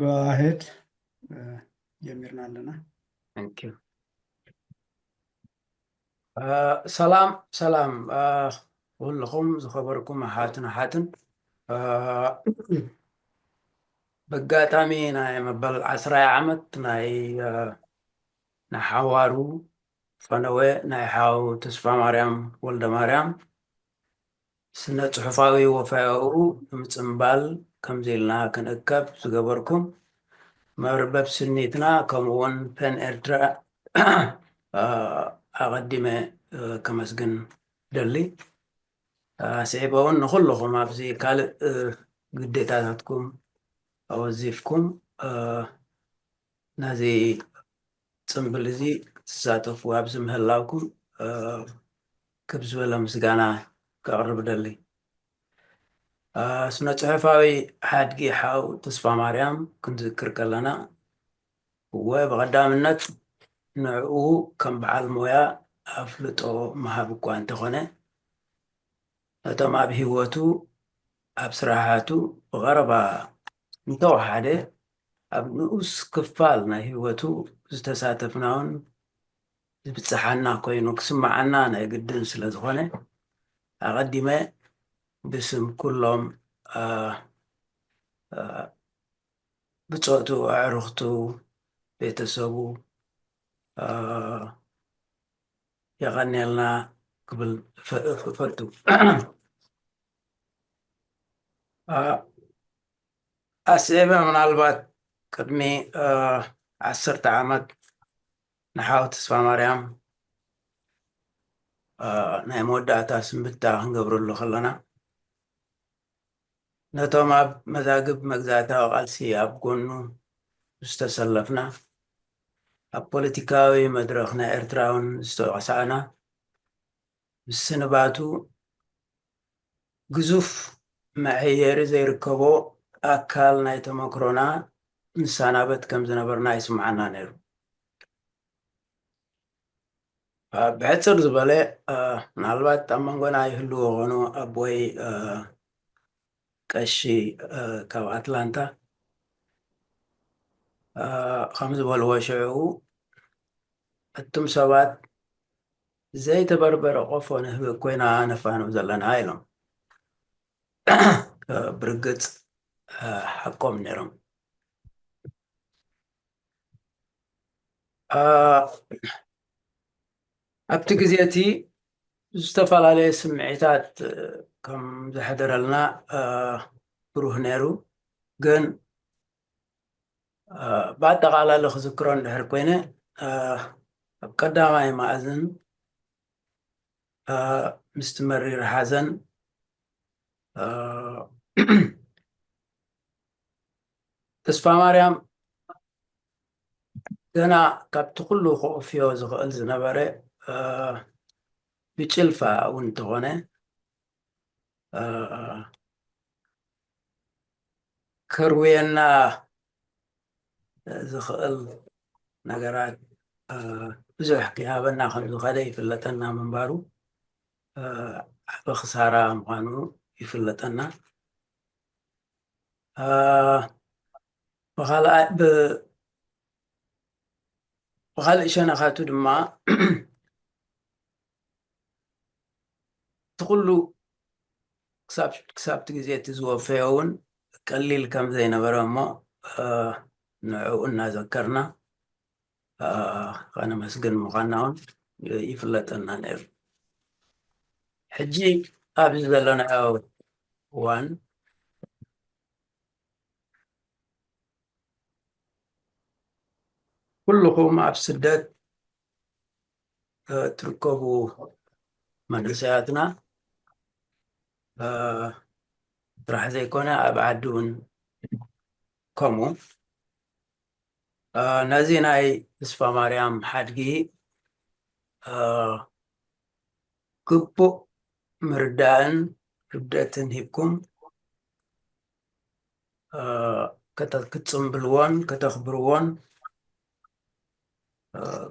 Go ahead. ጀሚርና ኣለና። Thank you. ሰላም ሰላም፣ ኩልኹም ዝኸበርኩም ኣሓትን ኣሓትን፣ በጋጣሚ ናይ መበል ዓስራይ ዓመት ናይ ንሓዋሩ ፈነወ ናይ ሓው ተስፋ ማርያም ወልደ ማርያም ስነ ጽሑፋዊ ወፈያኡ ንምጽምባል ከምዚ ኢልና ክንእከብ ዝገበርኩም መርበብ ስኒትና፣ ከምኡውን ፐን ኤርትራ ኣቐዲመ ከመስግን ደሊ። ስዒበ እውን ንኹልኹም ኣብዚ ካልእ ግዴታታትኩም ኣወዚፍኩም ነዚ ጽምብል እዚ ክትሳተፉ ኣብዚ ምህላውኩም ክብ ዝበለ ምስጋና ከቕርብ ደሊ። ስነ ጽሑፋዊ ሓድጊ ሓው ተስፋ ማርያም ክንዝክር ከለና፣ እወ፣ ብቐዳምነት ንዕኡ ከም በዓል ሞያ ኣፍልጦ ምሃብ እኳ እንተኾነ፣ ነቶም ኣብ ህይወቱ፣ ኣብ ስራሓቱ ብቐረባ እንተወሓደ ኣብ ንኡስ ክፋል ናይ ህይወቱ ዝተሳተፍናውን ዝብጽሓና ኮይኑ ክስምዓና ናይ ግድን ስለ ዝኾነ፣ ኣቐዲመ ብስም ኩሎም ብጾቱ፣ ኣዕሩኽቱ፣ ቤተሰቡ የቐንየልና ክብል እፈቱ። ኣስዒበ ምናልባት ቅድሚ ዓሰርተ ዓመት ንሓው ተስፋ ማርያም ናይ መወዳእታ ስንብታ ክንገብረሉ ከለና፣ ነቶም ኣብ መዛግብ መግዛእታዊ ቃልሲ ኣብ ጎኑ ዝተሰለፍና፣ ኣብ ፖለቲካዊ መድረኽ ናይ ኤርትራ እውን ዝተዋሳእና፣ ምስንባቱ ግዙፍ መዐየሪ ዘይርከቦ ኣካል ናይ ተመክሮና ንሰናበት ከም ዝነበርና ይስምዓና ነይሩ። ብሕጽር ዝበለ፣ ምናልባት ኣብ መንጎና ይህልዎ ኾኑ ኣቦይ ቀሺ ካብ ኣትላንታ ከም ዝበልዎ ሽዑ፣ እቱም ሰባት ዘይተበርበረ ቆፎ ንህቢ ኮይና ነፋንው ዘለና ኢሎም ብርግጽ ሓቆም ነይሮም። ኣብቲ ግዜ እቲ ዝተፈላለየ ስምዒታት ከም ዘሕደረልና ብሩህ ነይሩ። ግን ብኣጠቓላሊ ክዝክሮ እንድሕር ኮይነ፣ ኣብ ቀዳማይ መኣዝን ምስቲ መሪር ሓዘን ተስፋ ማርያም ገና ካብቲ ኩሉ ክቕፍዮ ዝኽእል ዝነበረ ብጭልፋ እውን እንተኾነ ከርውየና ዝኽእል ነገራት ብዙሕ ክሃበና ከም ዝኸደ ይፍለጠና ምንባሩ ዓቢ ክሳራ ምዃኑ ይፍለጠና። ብኻልእ ሸነኻቱ ድማ እቲ ኩሉ ክሳብቲ ግዜ እቲ ዝወፈዮ እውን ቀሊል ከም ዘይነበረ እሞ ንዕኡ እናዘከርና ከነመስግን ምዃንና እውን ይፍለጠና ነይሩ። ሕጂ ኣብዚ ዘለናዮ እዋን ኩልኹም ኣብ ስደት ትርከቡ መንእሰያትና ጥራሕ ዘይኮነ ኣብ ዓዲ እውን ከምኡ ነዚ ናይ ተስፋ ማርያም ሓድጊ ግቡእ ምርዳእን ክብደትን ሂብኩም ክትፅምብልዎን ከተኽብርዎን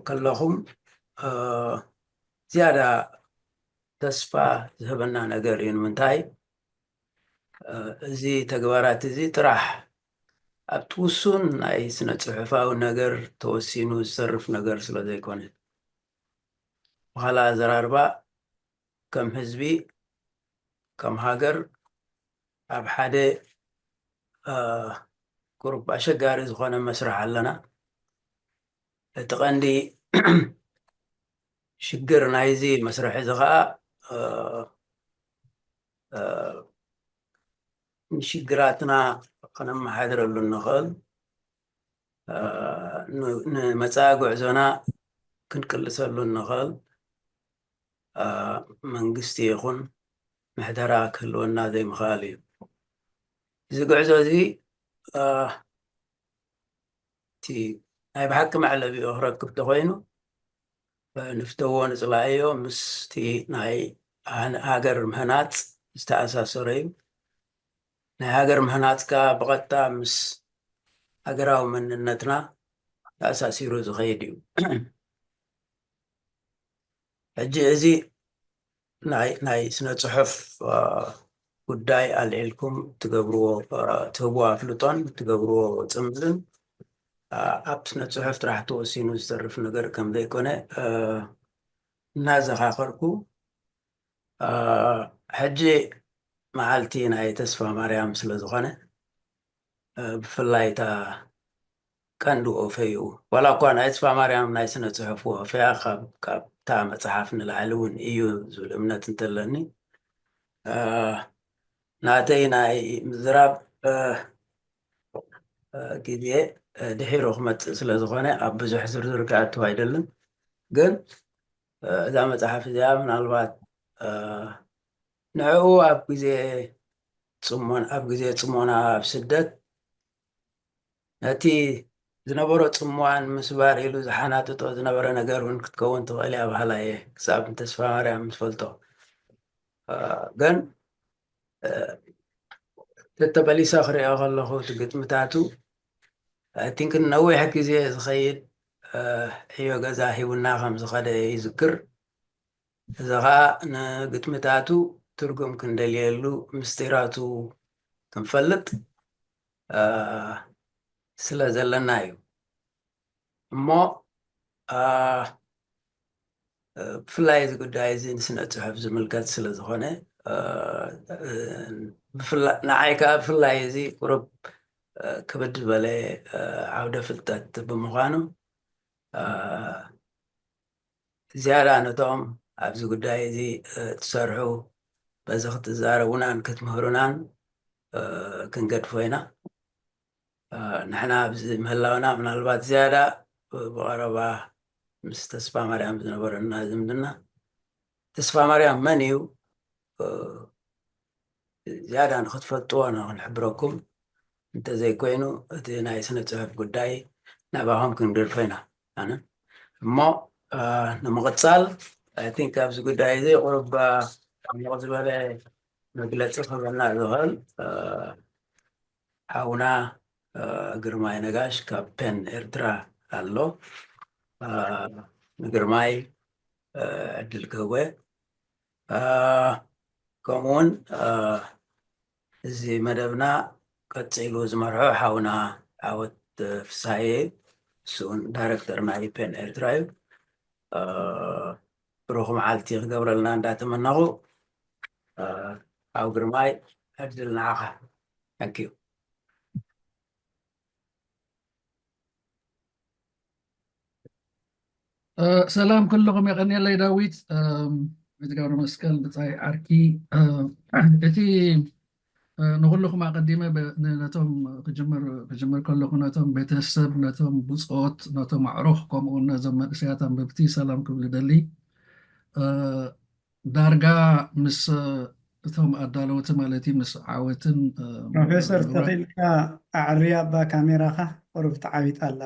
ከለኹም ዝያዳ ተስፋ ዝህበና ነገር እዩ። ንምንታይ እዚ ተግባራት እዚ ጥራሕ ኣብቲ ውሱን ናይ ስነ ጽሑፋዊ ነገር ተወሲኑ ዝተርፍ ነገር ስለ ዘይኮነ፣ ብኻልእ ኣዘራርባ ከም ህዝቢ፣ ከም ሃገር ኣብ ሓደ ቁሩብ ኣሸጋሪ ዝኾነ መስርሕ ኣለና። እቲ ቀንዲ ሽግር ናይዚ መስርሕ እዚ ኸዓ ንሽግራትና ከነመሓድረሉ እንኽእል፣ ንመፃኢ ጉዕዞና ክንቅልሰሉ እንኽእል መንግስቲ ይኹን ምሕደራ ክህልወና ዘይምኽኣል እዩ። እዚ ጉዕዞ እዚ እቲ ናይ ብሓቂ መዕለቢኡ ክረክብ ተኾይኑ ንፍተዎ ንፅላእዮ ምስቲ ናይ ሃገር ምህናፅ ዝተኣሳሰረ እዩ። ናይ ሃገር ምህናፅ ከዓ ብቐጥታ ምስ ሃገራዊ መንነትና ተኣሳሲሩ ዝኸይድ እዩ። ሕጂ እዚ ናይ ናይ ስነ ጽሑፍ ጉዳይ ኣልዒልኩም ትገብርዎ ትህብዎ ኣፍልጦን ትገብርዎ ጽምብልን ኣብ ስነ ጽሑፍ ጥራሕ ተወሲኑ ዝተርፍ ነገር ከም ዘይኮነ እናዘኻኸርኩ፣ ሕጂ መዓልቲ ናይ ተስፋ ማርያም ስለ ዝኾነ፣ ብፍላይ እታ ቀንዲ ወፈይኡ፣ ዋላ እኳ ናይ ተስፋ ማርያም ናይ ስነ ጽሑፍ ወፈያ ካብታ መጽሓፍ ንላዕሊ እውን እዩ ዝብል እምነት እንተለኒ፣ ናተይ ናይ ምዝራብ ግዜ ድሒሩ ክመፅእ ስለ ዝኾነ ኣብ ብዙሕ ዝርዝር ክኣትው ኣይደልን። ግን እዛ መፅሓፍ እዚኣ ምናልባት ንዕኡ ኣብ ግዜ ፅሞና ኣብ ግዜ ፅሞና ኣብ ስደት ነቲ ዝነበሮ ፅምዋ ንምስባር ኢሉ ዝሓናጥጦ ዝነበረ ነገር እውን ክትከውን ትኽእል እያ በሃላይ እየ፣ ክሳብ ንተስፋ ማርያም ዝፈልጦ። ግን ተተመሊሰ ክሪኦ ከለኹ እቲ ግጥምታቱ፣ I think፣ ነዊሕ ግዜ ዝኸይድ ዕዮ ገዛ ሂቡና ከም ዝኸደ ይዝክር። እዚ ኸዓ ንግጥምታቱ ትርጉም ክንደልየሉ፣ ምስጢራቱ ክንፈልጥ ስለ ዘለና እዩ። እሞ ብፍላይ እዚ ጉዳይ እዚ ንስነ ጽሑፍ ዝምልከት ስለ ዝኾነ፣ ንዓይ ከዓ ብፍላይ እዚ ቁሩብ ክብድ ዝበለ ዓውደ ፍልጠት ብምዃኑ፣ ዝያዳ ነቶም ኣብዚ ጉዳይ እዚ ትሰርሑ፣ በዚ ክትዛረቡናን ክትምህሩናን ክንገድፎ ኢና። ንሕና ኣብዚ ምህላውና ምናልባት ዝያዳ ብቐረባ ምስ ተስፋ ማርያም ዝነበረና ዝምድና፣ ተስፋ ማርያም መን እዩ ዝያዳ ንክትፈልጥዎ ንክንሕብረኩም፣ እንተዘይኮይኑ እቲ ናይ ስነ ፅሑፍ ጉዳይ ናባኹም ክንገድፎ ኢና። ኣነ እሞ ንምቕፃል፣ I think፣ ኣብዚ ጉዳይ እዚ ቁሩብ ዓሚቕ ዝበለ መግለፂ ክህበና ዝኽእል ሓውና ግርማይ ነጋሽ ካብ ፔን ኤርትራ ኣሎ። ንግርማይ ዕድል ክህቦ። ከምኡውን እዚ መደብና ቀፂሉ ዝመርሖ ሓውና ዓወት ፍስሃየ፣ እሱ እውን ዳይሬክተር ናይ ፔን ኤርትራ እዩ። ብሩኽ መዓልቲ ክገብረልና እንዳተመነኹ፣ ሓው ግርማይ፣ ዕድል ንዓኻ። Thank you። ሰላም ኩልኹም፣ የቐንየለይ ዳዊት። እቲ ገብረ መስቀል ብጻይ ዓርኪ፣ እቲ ንኹልኹም ኣቐዲመ ነቶም ክጅምር ከለኹ ነቶም ቤተሰብ፣ ነቶም ብጾት፣ ነቶም ኣዕሩኽ፣ ከምኡ እውን ነዞም መንእሰያት ኣንበብቲ ሰላም ክብል እደሊ። ዳርጋ ምስ እቶም ኣዳለውቲ ማለት እዩ፣ ምስ ዓወትን ፕሮፌሰር፣ ተኺእልካ ኣዕርያ እባ ካሜራኻ፣ ቁሩብ ተዓቢጣ ኣላ፣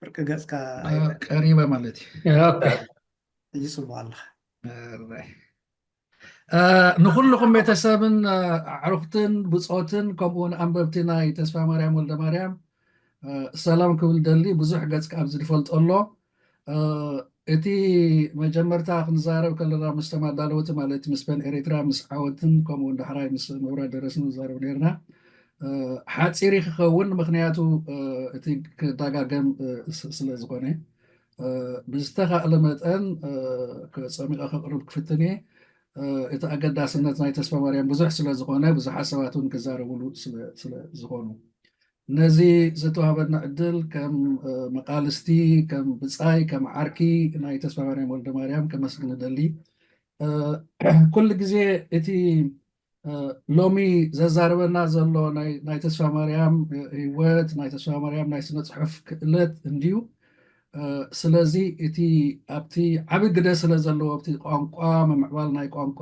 ፍርቂ ገጽካ ቀሪበ ማለት እዩ። ሕጂ ጽቡቕ ኣለኻ። ንኹልኹም ቤተሰብን ኣዕሩኽትን ብጾትን ከምኡ ንኣንበብቲ ናይ ተስፋ ማርያም ወልደ ማርያም ሰላም ክብል ደሊ። ብዙሕ ገጽ ኣብዚ ዝፈልጦ ኣሎ። እቲ መጀመርታ ክንዛረብ ከለና ምስቶም ኣዳለውቲ ማለት ምስ ፔን ኤሪትራ ምስ ዓወትን ከምኡ እውን ዳሕራይ ምስ መብራት ደረስን ንዛረብ ነርና። ሓፂር ክኸውን፣ ምክንያቱ እቲ ክዳጋገም ስለ ዝኾነ፣ ብዝተኻእለ መጠን ጸሚቐ ከቕርብ ክፍትን እየ። እቲ ኣገዳስነት ናይ ተስፋ ማርያም ብዙሕ ስለ ዝኾነ፣ ብዙሓት ሰባት እውን ክዛረብሉ ስለ ዝኾኑ፣ ነዚ ዝተዋህበና ዕድል ከም መቓልስቲ፣ ከም ብጻይ፣ ከም ዓርኪ ናይ ተስፋ ማርያም ወልደ ማርያም ከመስግን እደሊ። ኩሉ ግዜ እቲ ሎሚ ዘዛርበና ዘሎ ናይ ተስፋ ማርያም ህይወት፣ ናይ ተስፋ ማርያም ናይ ስነ ጽሑፍ ክእለት እንድዩ። ስለዚ እቲ ኣብቲ ዓቢ ግደ ስለ ዘለዎ ኣብቲ ቋንቋ፣ ምምዕባል ናይ ቋንቋ፣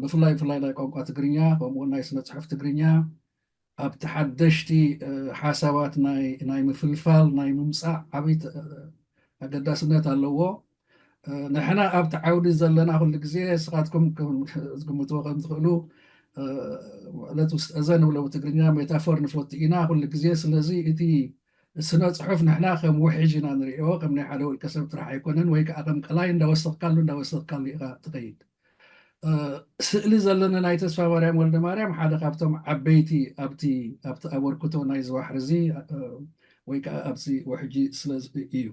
ብፍላይ ብፍላይ ናይ ቋንቋ ትግርኛ፣ ከምኡውን ናይ ስነ ጽሑፍ ትግርኛ ኣብቲ ሓደሽቲ ሓሳባት ናይ ምፍልፋል፣ ናይ ምምጻእ ዓብይ ኣገዳስነት ኣለዎ። ንሕና ኣብቲ ዓውዲ ዘለና ኩሉ ግዜ፣ ንስኻትኩም ዝግምትዎ ከም ትኽእሉ፣ ዕለት ውስጥ እዘን ንብሎ ብትግርኛ ሜታፎር ንፈቱ ኢና ኩሉ ግዜ። ስለዚ እቲ ስነ ጽሑፍ ንሕና ከም ውሕጅ ኢና ንሪኦ፣ ከም ናይ ሓደ ውልቀ ሰብ ጥራሕ ኣይኮነን፣ ወይ ከዓ ከም ቀላይ እንዳወሰኽካሉ እንዳወሰኽካሉ ኢኻ ትኸይድ። ስእሊ ዘለና ናይ ተስፋ ማርያም ወልደ ማርያም ሓደ ካብቶም ዓበይቲ ኣብቲ ኣብቲ ኣበርክቶ ናይ ዝዋሕር እዚ ወይ ከዓ ኣብዚ ውሕጂ ስለ እዩ።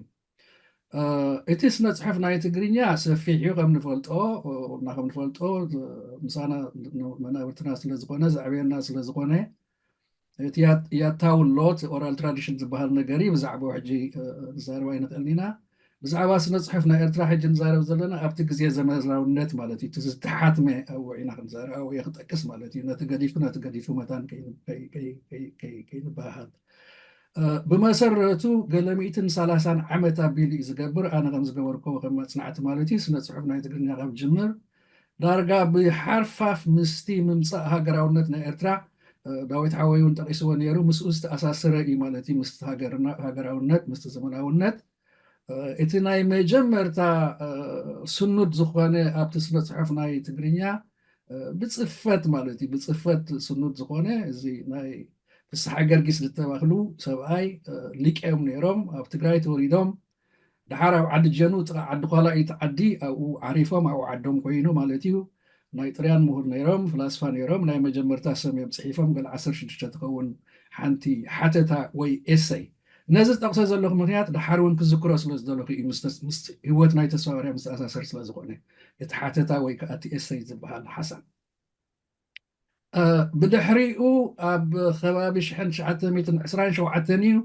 እቲ ስነ ጽሑፍ ናይ ትግርኛ ሰፊሕ እዩ፣ ከም ንፈልጦ እና ከም ንፈልጦ ምሳና መናብርትና ስለ ዝኾነ፣ ዘዕበየና ስለ ዝኾነ፣ እቲ ያታውሎት ኦራል ትራዲሽን ዝበሃል ነገር እዩ። ብዛዕባኡ ሕጂ ንዛረብ ኣይንኽእልን ኢና። ብዛዕባ ስነ ጽሑፍ ናይ ኤርትራ ሕጂ ንዛረብ ዘለና ኣብቲ ግዜ ዘመናውነት ማለት እዩ። እቲ ዝተሓትመ ኣብኡ ኢና ክንዛረብ፣ ኣብኡ እየ ክጠቅስ ማለት እዩ። ነቲ ገዲፉ ነቲ ገዲፉ መታን ከይንበሃሃል። ብመሰረቱ ገለ ሚእትን ሰላሳን ዓመት ኣቢሉ እዩ ዝገብር። ኣነ ከም ዝገበርኮ ከም መጽናዕቲ ማለት እዩ፣ ስነ ጽሑፍ ናይ ትግርኛ ካብ ጅምር ዳርጋ ብሓርፋፍ ምስቲ ምምጻእ ሃገራውነት ናይ ኤርትራ፣ ዳዊት ሓወይ እውን ጠቒስዎ ነይሩ፣ ምስኡ ዝተኣሳሰረ እዩ ማለት እዩ። ምስቲ ሃገራውነት፣ ምስቲ ዘመናውነት እቲ ናይ መጀመርታ ስኑድ ዝኾነ ኣብቲ ስነ ጽሑፍ ናይ ትግርኛ ብጽፈት ማለት እዩ፣ ብጽፈት ስኑድ ዝኾነ እዚ ናይ ፍስሓ ገርጊስ ዝተባህሉ ሰብኣይ ሊቅ እዮም ነይሮም። ኣብ ትግራይ ተወሊዶም፣ ድሓር ኣብ ዓዲ ጀኑ ጥቓ ዓዲ ኳላ እዩ እቲ ዓዲ፣ ኣብኡ ዓሪፎም፣ ኣብኡ ዓዶም ኮይኑ ማለት እዩ። ናይ ጥርያን ምሁር ነይሮም፣ ፍላስፋ ነይሮም። ናይ መጀመርታ ስም እዮም ጽሒፎም፣ ገለ ዓሰርተ ሽዱሽተ ትኸውን ሓንቲ ሓተታ ወይ ኤሰይ። ነዚ ዝጠቕሶ ዘለኹ ምኽንያት ድሓር እውን ክዝክሮ ስለ ዝደለኹ እዩ፣ ምስ ህይወት ናይ ተስፋ ማርያም ዝተኣሳሰር ስለ ዝኾነ፣ እቲ ሓተታ ወይ ከዓ እቲ ኤሰይ ዝበሃል ሓሳብ። ብድሕሪኡ ኣብ ከባቢ ሽሕን ትሽዓተ ሚእትን ዕስራን ሸውዓተን እዩ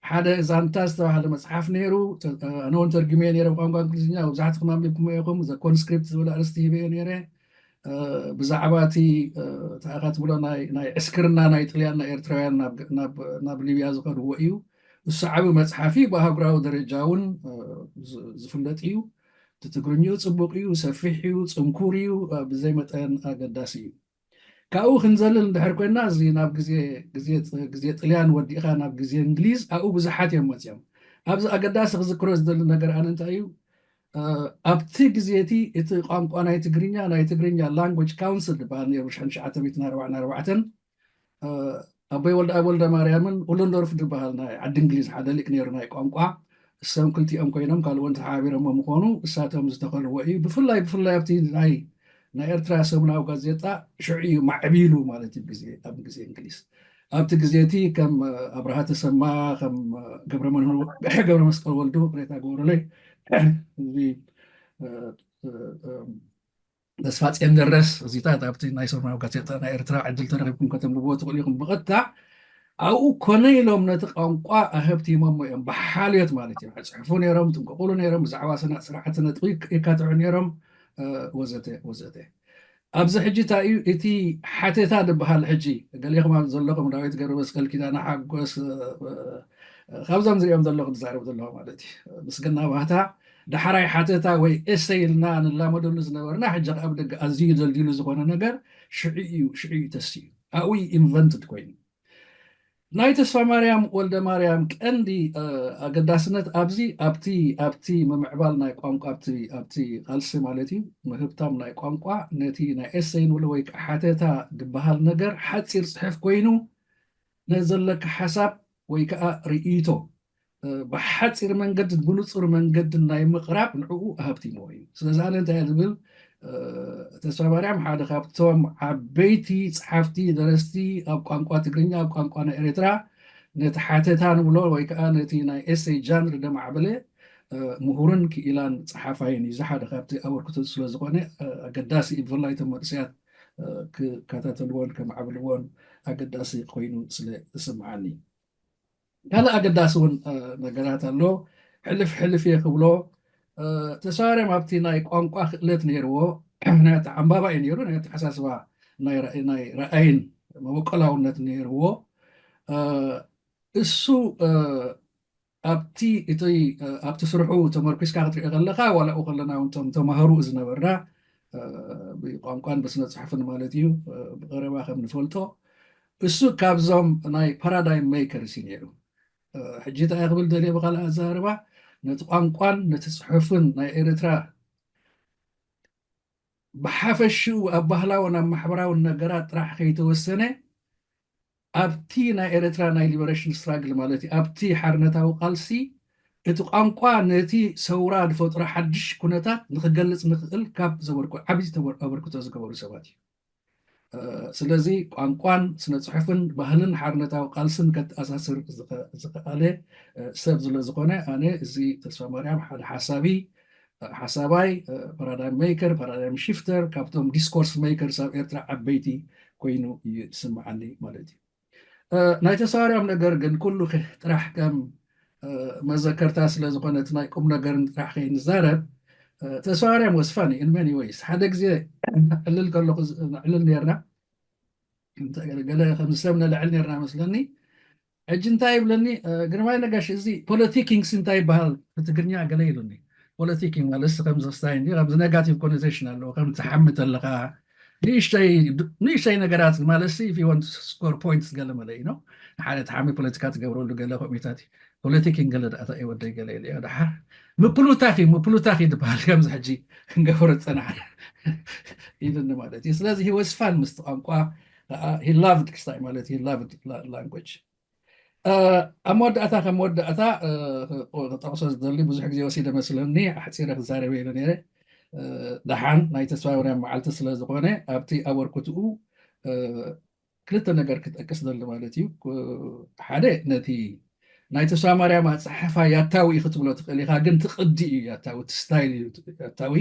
ሓደ ዛንታ ዝተባህለ መጽሓፍ ነይሩ። ኣነ እውን ተርጉመዮ ነይረ ብቋንቋ እንግሊዝኛ፣ መብዛሕትኹም ኣንቢብኩሞ ኢኹም። ዘ ኮንስክሪፕት ዝብል ኣርእስቲ ሂበዮ ነይረ። ብዛዕባ እቲ ተኣኻ ትብሎ ናይ ዕስክርና ናይ ጥልያን ናይ ኤርትራውያን ናብ ሊብያ ዝኸድዎ እዩ። እሱ ዓቢ መጽሓፍ እዩ፣ ብኣህጉራዊ ደረጃ እውን ዝፍለጥ እዩ። እቲ ትግርኝኡ ጽቡቕ እዩ፣ ሰፊሕ እዩ፣ ጽንኩር እዩ፣ ብዘይ መጠን ኣገዳሲ እዩ። ካብኡ ክንዘልል እንድሕር ኮይና፣ እዚ ናብ ግዜ ጥልያን ወዲእኻ ናብ ግዜ እንግሊዝ ኣብኡ ብዙሓት እዮም መፅዮም። ኣብዚ ኣገዳሲ ክዝክሮ ዝደሊ ነገር ኣነ እንታይ እዩ፣ ኣብቲ ግዜ እቲ እቲ ቋንቋ ናይ ትግርኛ ናይ ትግርኛ ላንጉጅ ካውንስል ዝበሃል ነይሩ ሽሕን ትሽዓተ ሚእትን ኣርባዓን ኣርባዕተን ኣቦይ ወልደኣብ ወልደ ማርያምን ኡሉንዶርፍ ዝበሃል ናይ ዓዲ እንግሊዝ ሓደ ሊቅ ነይሩ ናይ ቋንቋ። እሶም ክልቲኦም ኮይኖም ካልእ እውን ተሓባቢሮሞ ምኾኑ እሳቶም ዝተኸልዎ እዩ። ብፍላይ ብፍላይ ኣብቲ ናይ ናይ ኤርትራ ሰሙናዊ ጋዜጣ ሽዑ እዩ ማዕቢሉ ማለት እዩ። ግዜ ኣብ ግዜ እንግሊዝ ኣብቲ ግዜ እቲ ከም ኣብርሃ ተሰማ ከም ገብረ መስቀል ወልዱ ቅሬታ ገበሩለይ እዚ ተስፋጽዮን ደረስ እዚታት ኣብቲ ናይ ሰሙናዊ ጋዜጣ ናይ ኤርትራ ዕድል ተረኺብኩም ከተንብብዎ ትኽእሉ ኢኹም። ብቐጥታ ኣብኡ ኮነ ኢሎም ነቲ ቋንቋ ኣህብቲሞሞ እዮም። ብሓልዮት ማለት እዮም። ይጽሕፉ ነይሮም፣ ይጥንቀቑሉ ነይሮም። ብዛዕባ ስርዓተ ነጥቢ የካትዑ ነይሮም ወዘተ ወዘተ። ኣብዚ ሕጂ እንታይ እዩ እቲ ሓተታ ዝበሃል? ሕጂ ገሌኹም ኣብ ዘለኹም ዳዊት ገብረመስቀል፣ ኪዳነ ሓጎስ፣ ካብዞም ዝሪኦም ዘለኹ ዝዛረብ ዘለኹ ማለት እዩ። ምስግና ባህታ ዳሕራይ ሓተታ ወይ ኤሰይ ኢልና ንላመደሉ ዝነበርና፣ ሕጂ ኣብ ደገ ኣዝዩ ደልዲሉ ዝኾነ ነገር ሽዑ እዩ፣ ሽዑ እዩ ተስዩ። ኣብኡ እዩ ኢንቨንትድ ኮይኑ። ናይ ተስፋ ማርያም ወልደ ማርያም ቀንዲ ኣገዳስነት ኣብዚ ኣብቲ ኣብቲ ምምዕባል ናይ ቋንቋ ኣብቲ ኣብቲ ቃልሲ ማለት እዩ፣ ምህብታም ናይ ቋንቋ ነቲ ናይ ኤሰይ ንብሎ ወይ ከዓ ሓተታ ዝበሃል ነገር ሓፂር ፅሑፍ ኮይኑ ነዘለካ ሓሳብ ወይ ከዓ ርእይቶ ብሓፂር መንገድን ብንፁር መንገድን ናይ ምቕራብ ንዕኡ ኣሃብቲምዎ እዩ። ስለዚ ኣነ እንታይ እየ ዝብል ተስፋማርያም ሓደ ካብቶም ዓበይቲ ጸሓፍቲ፣ ደረስቲ ኣብ ቋንቋ ትግርኛ፣ ኣብ ቋንቋ ናይ ኤርትራ፣ ነቲ ሓተታ ንብሎ ወይ ከዓ ነቲ ናይ ኤሴይ ጃንር ደማዕበለ ምሁርን ክኢላን ጸሓፋይን እዩ። እዚ ሓደ ካብቲ ኣበርክቶ ስለ ዝኾነ ኣገዳሲ እዩ። ብፍላይ እቶም መንእሰያት ክከታተልዎን ከማዕብልዎን ኣገዳሲ ኮይኑ ስለ ዝስምዓኒ። ካልእ ኣገዳሲ እውን ነገራት ኣሎ። ሕልፍ ሕልፍ እየ ክብሎ። ተስፋማርያም ኣብቲ ናይ ቋንቋ ክእለት ነይርዎ። ናይ ኣተሓንባባ እዩ ነይሩ፣ ናይ ኣተሓሳስባ፣ ናይ ራእይን መበቆላውነት ነይርዎ። እሱ ኣብቲ እቲ ኣብቲ ስርሑ ተመርኪስካ ክትሪኦ ከለካ፣ ዋላ ኣብኡ ከለና እውን እቶም ተማሃሩ ዝነበርና ብቋንቋን ብስነ ጽሑፍን ማለት እዩ፣ ብቐረባ ከም ንፈልጦ፣ እሱ ካብዞም ናይ ፓራዳይም ሜከርስ እዩ ነይሩ። ሕጂ እንታይ ክብል ደልየ ብካልእ ኣዘራርባ፣ ነቲ ቋንቋን ነቲ ጽሑፍን ናይ ኤርትራ ብሓፈሽኡ ኣብ ባህላውን ኣብ ማሕበራውን ነገራት ጥራሕ ከይተወሰነ፣ ኣብቲ ናይ ኤርትራ ናይ ሊበሬሽን ስትራግል ማለት እዩ፣ ኣብቲ ሓርነታዊ ቃልሲ፣ እቲ ቋንቋ ነቲ ሰውራ ዝፈጥሮ ሓድሽ ኩነታት ንክገልጽ ንክእል ካብ ዘበርኩ ዓብዪ ተበር- ኣበርክቶ ዝገበሩ ሰባት እዩ። ስለዚ ቋንቋን ስነ ጽሑፍን ባህልን ሓርነታዊ ቃልስን ከተኣሳስር ዝኸኣለ ሰብ ስለ ዝኾነ፣ ኣነ እዚ ተስፋማርያም ሓደ ሓሳቢ፣ ሓሳባይ፣ ፓራዳይም ሜከር፣ ፓራዳይም ሽፍተር፣ ካብቶም ዲስኮርስ ሜከርስ ኣብ ኤርትራ ዓበይቲ ኮይኑ ይስምዓኒ ማለት እዩ። ናይ ተስፋማርያም ነገር ግን ኩሉ ጥራሕ ከም መዘከርታ ስለ ዝኾነ እቲ ናይ ቁም ነገርን ጥራሕ ከይንዛረብ፣ ተስፋማርያም ወስፋኒ in many ways። ሓደ ግዜ ዕልል ከለኹ ዕልል ነርና፣ ገለ ከም ሰብ ነልዕል ነርና መስለኒ። ሕጂ እንታይ ይብለኒ፣ ግርማይ ነጋሽ፣ እዚ ፖለቲኪንግስ እንታይ ይበሃል ብትግርኛ ገለ ኢሉኒ። ፖለቲኪንግ ማለት ከምዚ ክስታይ እንዲ ከምዚ ኔጋቲቭ ኮኖቴሽን ኣለዎ፣ ከም ትሓሚ ተለካ ንእሽተይ ነገራት ማለት ሲ if you want score points ገለ መለ እዩ። ንሓደ ተሓሚ ፖለቲካ ትገብረሉ ገለ ከምኡታት እዩ። ፖለቲኪንግ ገለ ደኣ እንታይ ወደይ ገለ ኢለ ደሓር ምፕሉታኺ ምፕሉታኺ ዝበሃል ከምዚ ሕጂ ክንገብሮ ዝፀናሕና ኢሉኒ ማለት እዩ። ስለዚ ሂወስፋን ምስቲ ቋንቋ ከዓ ሂላቭድ ክስታይ ማለት ሂላቭድ ላንጉጅ። ኣብ መወዳእታ ከም መወዳእታ ክጠቕሶ ዝደሊ ብዙሕ ግዜ ወሲደ መስለኒ፣ ኣሕፂረ ክዛረበ ኢለ ነይረ። ደሓን ናይ ተስፋማርያም መዓልቲ ስለ ዝኾነ ኣብቲ ኣበርክትኡ ክልተ ነገር ክጠቅስ ደሊ ማለት እዩ። ሓደ ነቲ ናይ ተስፋማርያም ኣፀሓሕፋ ያታዊ ክትብሎ ትኽእል ኢኻ፣ ግን እቲ ቅዲ እዩ ያታዊ፣ እቲ ስታይል እዩ ያታዊ።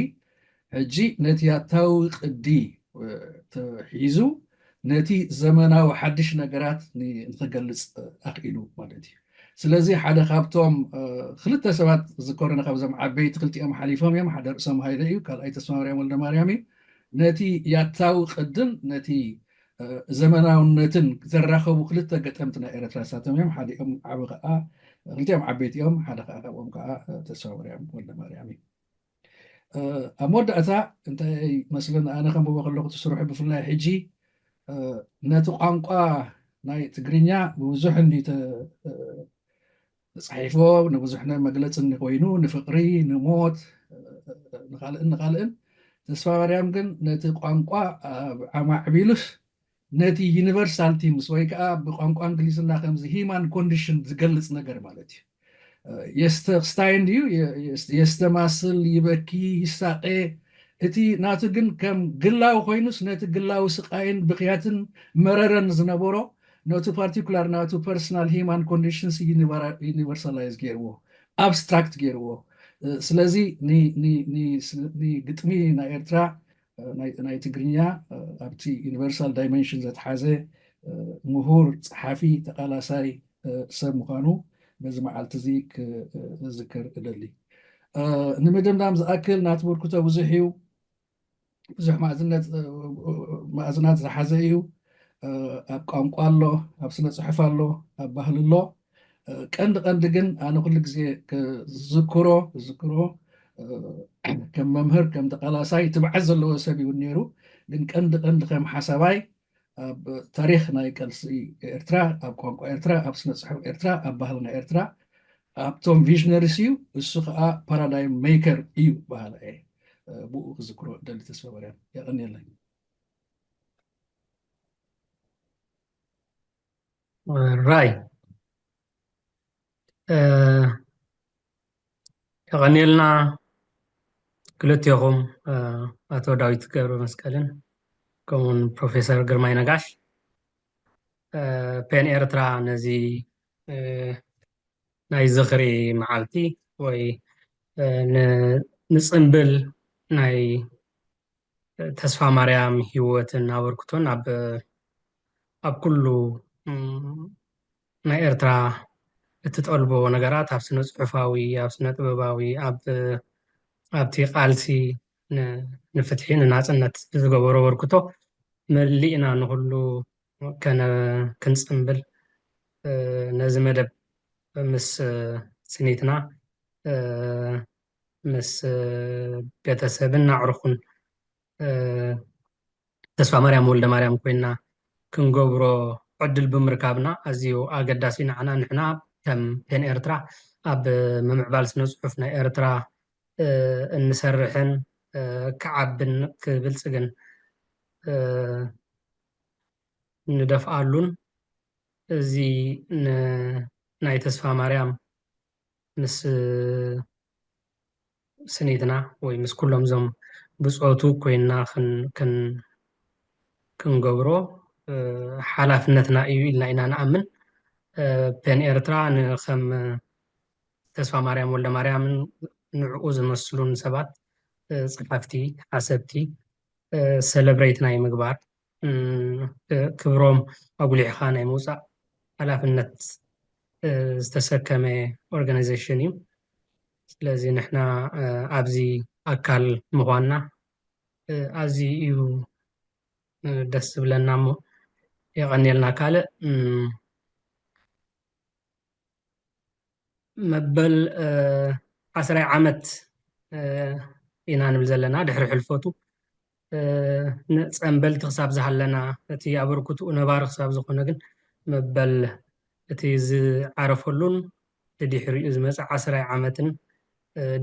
ሕጂ ነቲ ያታዊ ቅዲ ተሒዙ ነቲ ዘመናዊ ሓድሽ ነገራት ንክገልፅ ኣኽኢሉ ማለት እዩ። ስለዚ ሓደ ካብቶም ክልተ ሰባት ዝከሩና ካብዞም ዓበይቲ ክልቲኦም ሓሊፎም እዮም። ሓደ ርእሶም ሃይለ እዩ፣ ካልኣይ ተስፋማርያም ወልደማርያም እዩ። ነቲ ያታዊ ቅድን ነቲ ዘመናውነትን ዘራኸቡ ክልተ ገጠምቲ ናይ ኤርትራ ንሳቶም እዮም። ሓዲኦም ዓቢ ከዓ ክልቲኦም ዓበይቲ እዮም፣ ሓደ ከዓ ካብኦም ከዓ ተስፋማርያም ወልደማርያም እዩ። ኣብ መወዳእታ እንታይ መስለኒ ኣነ ከንብቦ ከለኹ እቲ ስርሑ ብፍላይ ሕጂ ነቲ ቋንቋ ናይ ትግርኛ ብብዙሕ እንዲ ተፃሒፎ ንብዙሕ መግለፂ እንዲ ኮይኑ ንፍቅሪ ንሞት ንካልእን ንካልእን ተስፋማርያም ግን ነቲ ቋንቋ ኣማዕቢሉስ ነቲ ዩኒቨርሳል ቲምስ ወይ ከዓ ብቋንቋ እንግሊዝና ከምዚ ሂማን ኮንዲሽን ዝገልፅ ነገር ማለት እዩ። የስተክስታይ እንድዩ የስተማስል፣ ይበኪ፣ ይሳቀ። እቲ ናቱ ግን ከም ግላዊ ኮይኑስ ነቲ ግላዊ ስቃይን ብክያትን መረረን ዝነበሮ ነቱ ፓርቲኩላር ናቱ ፐርሰናል ሂማን ኮንዲሽንስ ዩኒቨርሳላይዝ ገይርዎ፣ ኣብስትራክት ገይርዎ። ስለዚ ንግጥሚ ናይ ኤርትራ ናይ ትግርኛ ኣብቲ ዩኒቨርሳል ዳይመንሽን ዘተሓዘ ምሁር፣ ጸሓፊ፣ ተቓላሳይ ሰብ ምዃኑ በዚ መዓልቲ እዚ ክዝክር እደሊ። ንምድምዳም ዝኣክል ናቲ በርክቶ ብዙሕ እዩ። ብዙሕ ማእዝነት ማእዝናት ዝሓዘ እዩ። ኣብ ቋንቋ ኣሎ፣ ኣብ ስነ ጽሑፍ ኣሎ፣ ኣብ ባህሊ ኣሎ። ቀንዲ ቀንዲ ግን ኣነ ኩሉ ግዜ ክዝክሮ ክዝክሮ ከም መምህር ከም ተቃላሳይ ትብዓት ዘለዎ ሰብ እዩ ነይሩ። ግን ቀንዲ ቀንዲ ከም ሓሳባይ ኣብ ታሪክ ናይ ቀልሲ ኤርትራ፣ ኣብ ቋንቋ ኤርትራ፣ ኣብ ስነ ጽሑፍ ኤርትራ፣ ኣብ ባህልና ኤርትራ ኣብቶም ቪዥነሪስ እዩ። እሱ ከዓ ፓራዳይም ሜከር እዩ በሃላ እየ። ብኡ ክዝክሮ ደሊ ተስፋ ማርያም። የቐንየለይ። ራይ የቐንየልና። ክልቲኹም ኣቶ ዳዊት ገብረ መስቀልን ከምኡውን ፕሮፌሰር ግርማይ ነጋሽ፣ ፔን ኤርትራ ነዚ ናይ ዝኽሪ መዓልቲ ወይ ንፅምብል ናይ ተስፋ ማርያም ህይወትን ኣበርክቶን ኣብ ኣብ ኩሉ ናይ ኤርትራ እትጠልቦ ነገራት ኣብ ስነ ፅሑፋዊ፣ ኣብ ስነ ጥበባዊ፣ ኣብ ኣብቲ ቃልሲ ንፍትሒ ንናፅነት ዝገበሮ ኣበርክቶ መሊእና ንኩሉ ክንፅምብል ነዚ መደብ ምስ ስኒትና ምስ ቤተሰብን ኣዕሩኽን ተስፋ ማርያም ወልደ ማርያም ኮይና ክንገብሮ ዕድል ብምርካብና ኣዝዩ ኣገዳሲ ንዓና። ንሕና ከም ፔን ኤርትራ ኣብ ምምዕባል ስነ ጽሑፍ ናይ ኤርትራ እንሰርሕን ክዓብን ክብልጽግን ንደፍኣሉን እዚ ናይ ተስፋ ማርያም ምስ ስኒትና ወይ ምስ ኩሎም እዞም ብጾቱ ኮይና ክንገብሮ ሓላፍነትና እዩ ኢልና ኢና ንኣምን። ፔን ኤርትራ ንከም ተስፋ ማርያም ወልደ ማርያምን ንዕኡ ዝመስሉን ሰባት ጸሓፍቲ፣ ሓሰብቲ ሰለብሬት ናይ ምግባር ክብሮም ኣጉሊሕኻ ናይ ምውፃእ ሓላፍነት ዝተሰከመ ኦርጋናይዜሽን እዩ። ስለዚ ንሕና ኣብዚ ኣካል ምዃንና ኣዝዩ እዩ ደስ ዝብለና እሞ የቐንየልና። ካልእ መበል ዓስራይ ዓመት ኢና ንብል ዘለና ድሕሪ ሕልፈቱ። ጸንበልቲ ክሳብ ዝሃለና፣ እቲ ኣበርክትኡ ነባሪ ክሳብ ዝኾነ ግን መበል እቲ ዝዓረፈሉን ድሕሪኡ ዝመጸ ዓስራይ ዓመትን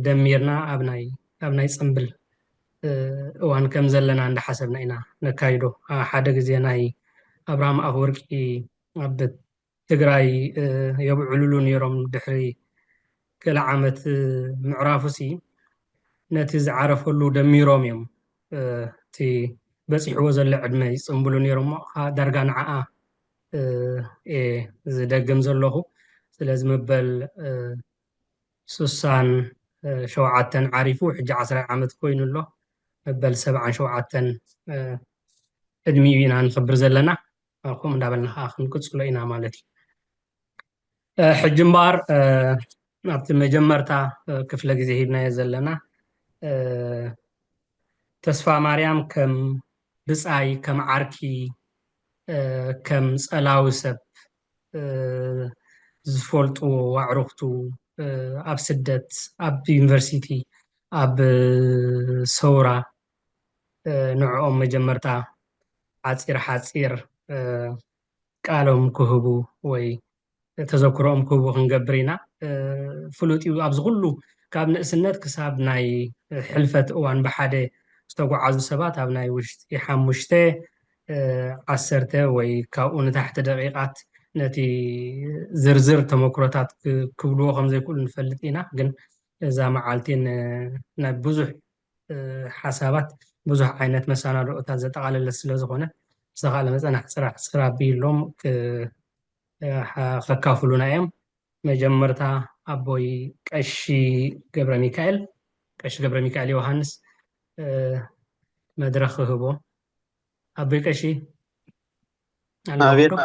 ደሚርና ኣብ ናይ ኣብ ናይ ጽንብል እዋን ከም ዘለና እንዳሓሰብና ኢና ነካይዶ። ሓደ ግዜ ናይ ኣብርሃም ኣፈወርቂ ኣብ ትግራይ የብዕሉሉ ነይሮም። ድሕሪ ገለ ዓመት ምዕራፉ ሲ ነቲ ዝዓረፈሉ ደሚሮም እዮም እቲ በፂሕዎ ዘሎ ዕድመ ይፅንብሉ ነይሮም። ዳርጋ ንዓኣ እየ ዝደግም ዘለኹ። ስለዚ መበል ስሳን ሸውዓተን ዓሪፉ ሕጂ ዓስራይ ዓመት ኮይኑ ኣሎ። መበል ሰብዓን ሸውዓተን ዕድሚኡ ኢና ንኽብር ዘለና። ከምኡ እንዳበልና ከዓ ክንቅፅሎ ኢና ማለት እዩ። ሕጂ እምበኣር ኣብቲ መጀመርታ ክፍለ ግዜ ሂብናዮ ዘለና ተስፋ ማርያም ከም ብፃይ፣ ከም ዓርኪ፣ ከም ፀላዊ ሰብ ዝፈልጥዎ ኣዕሩኽቱ ኣብ ስደት፣ ኣብ ዩኒቨርሲቲ፣ ኣብ ሰውራ ንዕኦም መጀመርታ ሓፂር ሓፂር ቃሎም ክህቡ ወይ ተዘክሮኦም ክህቡ ክንገብር ኢና። ፍሉጥ እዩ ኣብዚ ኩሉ ካብ ንእስነት ክሳብ ናይ ሕልፈት እዋን ብሓደ ዝተጓዓዙ ሰባት ኣብ ናይ ውሽጢ ሓሙሽተ ዓሰርተ ወይ ካብኡ ንታሕቲ ደቂቃት ነቲ ዝርዝር ተመክሮታት ክብልዎ ከም ዘይክእሉ ንፈልጥ ኢና። ግን እዛ መዓልቲ ናይ ብዙሕ ሓሳባት ብዙሕ ዓይነት መሰናድኦታት ዘጠቓለለት ስለ ዝኾነ ንሳ ከዓ ለመፀና ሕፅራ ሕፅር ኣቢሎም ከካፍሉና እዮም። መጀመርታ ኣቦይ ቀሺ ገብረ ሚካኤል ቀሺ ገብረ ሚካኤል ዮሃንስ መድረኽ ክህቦ። ኣቦይ ቀሺ ኣለኹም ኣቤት ዶ?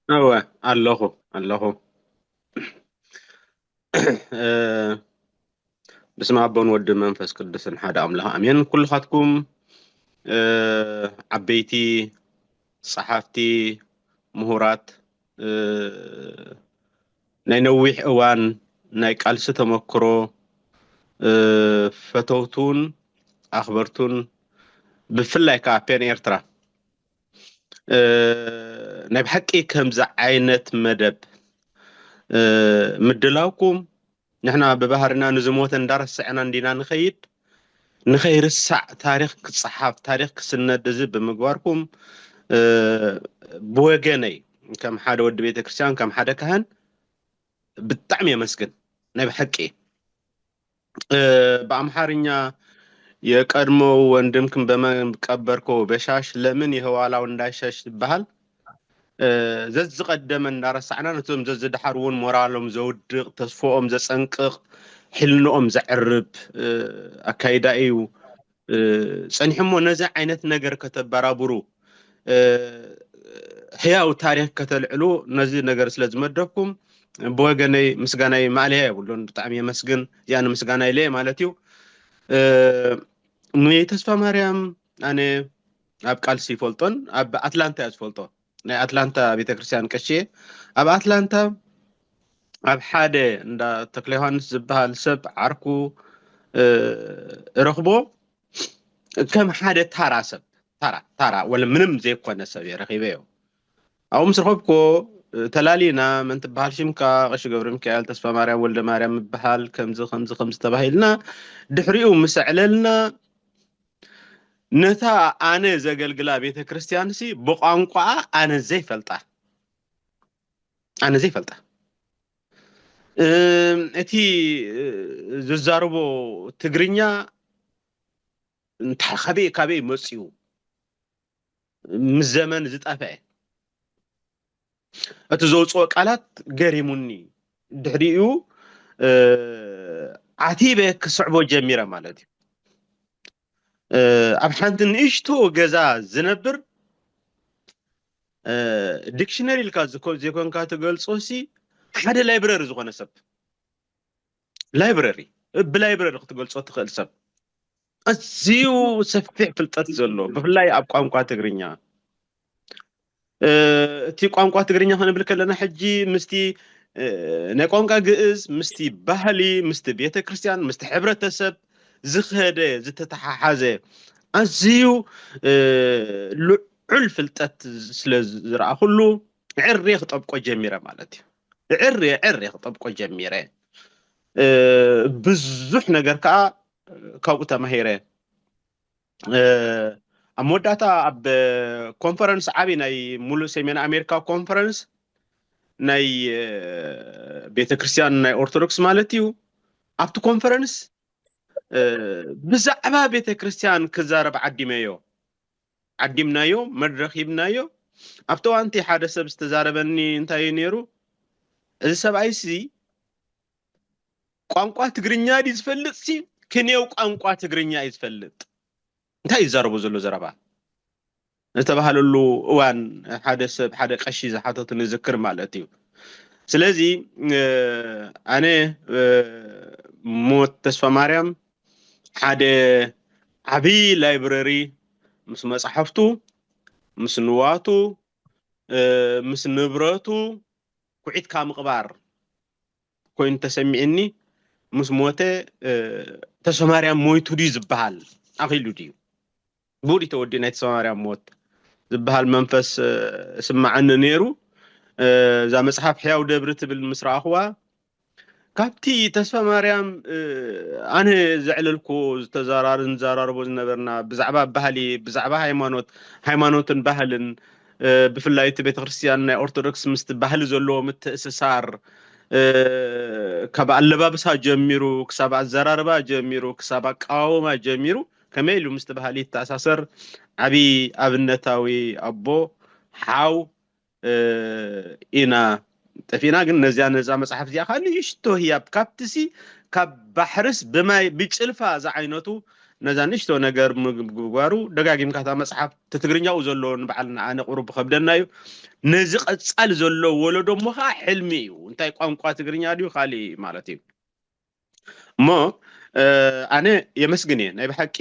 እወ ኣለኹ ኣለኹ እ፣ ብስመ ኣቦን ወድን መንፈስ ቅዱስን ሓደ ኣምላኽ ኣሜን። ኩልኻትኩም እ፣ ዓበይቲ ጸሓፍቲ፣ ምሁራት እ፣ ናይ ነዊሕ እዋን ናይ ቃልሲ ተመክሮ እ፣ ፈተውቱን ኣኽበርቱን ብፍላይ ከዓ ፔን ኤርትራ እ፣ ናይ ብሓቂ ከምዚ ዓይነት መደብ እ፣ ምድላውኩም ንሕና ብባህርና ንዝሞተ እንዳረስዕና እንዲና ንኸይድ ንኸይርሳዕ ታሪኽ ክፀሓፍ ታሪኽ ክስነድ እዚ ብምግባርኩም እ፣ ብወገነይ ከም ሓደ ወዲ ቤተክርስትያን ከም ሓደ ካህን ብጣዕሚ የመስግን ናይ ብሓቂ እ፣ ብኣምሓርኛ የቀድሞው ወንድምክን በመን ቀበርከው በሻሽ ለምን የህዋላው እንዳይሸሽ ይበሃል። ዘዝቐደመ እንዳረሳዕና ነቶም ዘዝደሓር እውን ሞራሎም ዘውድቕ፣ ተስፎኦም ዘጸንቅቕ፣ ሕልንኦም ዘዕርብ ኣካይዳ እዩ ጸኒሑ። እሞ ነዚ ዓይነት ነገር ከተበራብሩ ሕያው ታሪክ ከተልዕሉ ነዚ ነገር ስለ ዝመደብኩም ብወገነይ ምስጋናይ ማእለያ የብሉን። ብጣዕሚ የመስግን። እዚኣ ንምስጋና ኢለ ማለት እዩ። ንተስፋ ማርያም ኣነ ኣብ ቃልሲ ይፈልጦን ኣብ ኣትላንታ እየ ዝፈልጦ። ናይ ኣትላንታ ቤተክርስትያን ቀሺ እየ። ኣብ ኣትላንታ ኣብ ሓደ እንዳ ተክለ ዮሃንስ ዝበሃል ሰብ ዓርኩ ረኽቦ ከም ሓደ ታራ ሰብ፣ ታራ ታራ ወለ ምንም ዘይኮነ ሰብ እየ ረኺበዮ። ኣብኡ ምስ ረኸብኩዎ ተላሊና፣ መን ትበሃል ሽምካ? ቀሺ ገብረ ሚካኤል ተስፋ ማርያም ወልደ ማርያም ምበሃል፣ ከምዚ ከምዚ ከምዚ ተባሂልና። ድሕሪኡ ምስ ኣዕለልና ነታ ኣነ ዘገልግላ ቤተ ክርስቲያንሲ ብቋንቋኣ ኣነ ዘይፈልጣ ኣነ ዘይፈልጣ እቲ ዝዛረቦ ትግርኛ እንታይ ካበይ ካበይ መፅዩ ምስ ዘመን ዝጠፍአ እቲ ዘውፅኦ ቃላት ገሪሙኒ። ድሕሪኡ ዓቲበ ክስዕቦ ጀሚረ ማለት እዩ። ኣብ ሓንቲ ንእሽቶ ገዛ ዝነብር ዲክሽነሪ ኢልካ ዘይኮንካ ትገልፆ ሲ ሓደ ላይብረሪ ዝኾነ ሰብ ላይብረሪ ብላይብረሪ ክትገልፆ ትኽእል ሰብ ኣዝዩ ሰፊሕ ፍልጠት ዘሎ ብፍላይ ኣብ ቋንቋ ትግርኛ። እቲ ቋንቋ ትግርኛ ክንብል ከለና ሕጂ ምስቲ ናይ ቋንቋ ግእዝ ምስቲ ባህሊ ምስቲ ቤተ ክርስቲያን ምስቲ ሕብረተሰብ ዝኸደ ዝተተሓሓዘ ኣዝዩ ልዑል ፍልጠት ስለ ዝረኣኹሉ ዕሬ ክጠብቆ ጀሚረ ማለት እዩ። ዕሬ ዕሬ ክጠብቆ ጀሚረ። ብዙሕ ነገር ከዓ ካብኡ ተማሂረ። ኣብ መወዳእታ ኣብ ኮንፈረንስ ዓቢ ናይ ሙሉእ ሰሜን ኣሜሪካ ኮንፈረንስ ናይ ቤተ ክርስቲያን ናይ ኦርቶዶክስ ማለት እዩ። ኣብቲ ኮንፈረንስ ብዛዕባ ቤተ ክርስቲያን ክዛረብ ዓዲመዮ ዓዲምናዮ መድረኽ ሂብናዮ። ኣብቲ እዋንቲ ሓደ ሰብ ዝተዛረበኒ እንታይ እዩ ነይሩ? እዚ ሰብኣይሲ ቋንቋ ትግርኛ ድዩ ዝፈልጥ ሲ ክንየው ቋንቋ ትግርኛ እዩ ዝፈልጥ እንታይ ይዛረቡ ዘሎ ዘረባ ዝተባሃለሉ እዋን ሓደ ሰብ ሓደ ቀሺ ዝሓተቱ ንዝክር ማለት እዩ። ስለዚ ኣነ ሞት ተስፋ ማርያም ሓደ ዓብዪ ላይብረሪ ምስ መፅሓፍቱ ምስ ንዋቱ ምስ ንብረቱ ኩዒትካ ምቕባር ኮይኑ ተሰሚዕኒ። ምስ ሞተ ተስፋማርያም ሞይቱ ድዩ ዝበሃል ኣኺሉ ድዩ? ብኡ ድዩ ተወዲኡ ናይ ተስፋማርያም ሞት ዝበሃል መንፈስ ስማዓኒ ነይሩ። እዛ መፅሓፍ ሕያው ደብሪ ትብል ምስ ረኣኽዋ ካብቲ ተስፋ ማርያም ኣነ ዘዕለልኩ ዝተዛራር ንዘራርቦ ዝነበርና ብዛዕባ ባህሊ ብዛዕባ ሃይማኖት ሃይማኖትን ባህልን ብፍላይ እቲ ቤተክርስትያን ናይ ኦርቶዶክስ ምስቲ ባህሊ ዘለዎ ምትእስሳር ካብ ኣለባብሳ ጀሚሩ ክሳብ ኣዘራርባ ጀሚሩ ክሳብ ኣቃዋውማ ጀሚሩ ከመይ ኢሉ ምስቲ ባህሊ ይተኣሳሰር ዓብዪ ኣብነታዊ ኣቦ ሓው ኢና ጠፊእና። ግን ነዚያ ነዛ መፅሓፍ እዚኣ ከዓ ንእሽቶ ህያብ ካብትሲ ካብ ባሕርስ ብማይ ብጭልፋ ዝዓይነቱ ነዛ ንእሽቶ ነገር ምግባሩ ደጋጊምካ እታ መፅሓፍ ትትግርኛኡ ዘለዎ ንበዓል ንኣነ ቁሩብ ብከብደና እዩ። ነዚ ቀፃል ዘሎ ወለዶ እሞ ከዓ ሕልሚ እዩ። እንታይ ቋንቋ ትግርኛ ድዩ ካሊእ ማለት እዩ። እሞ ኣነ የመስግን እየ ናይ ብሓቂ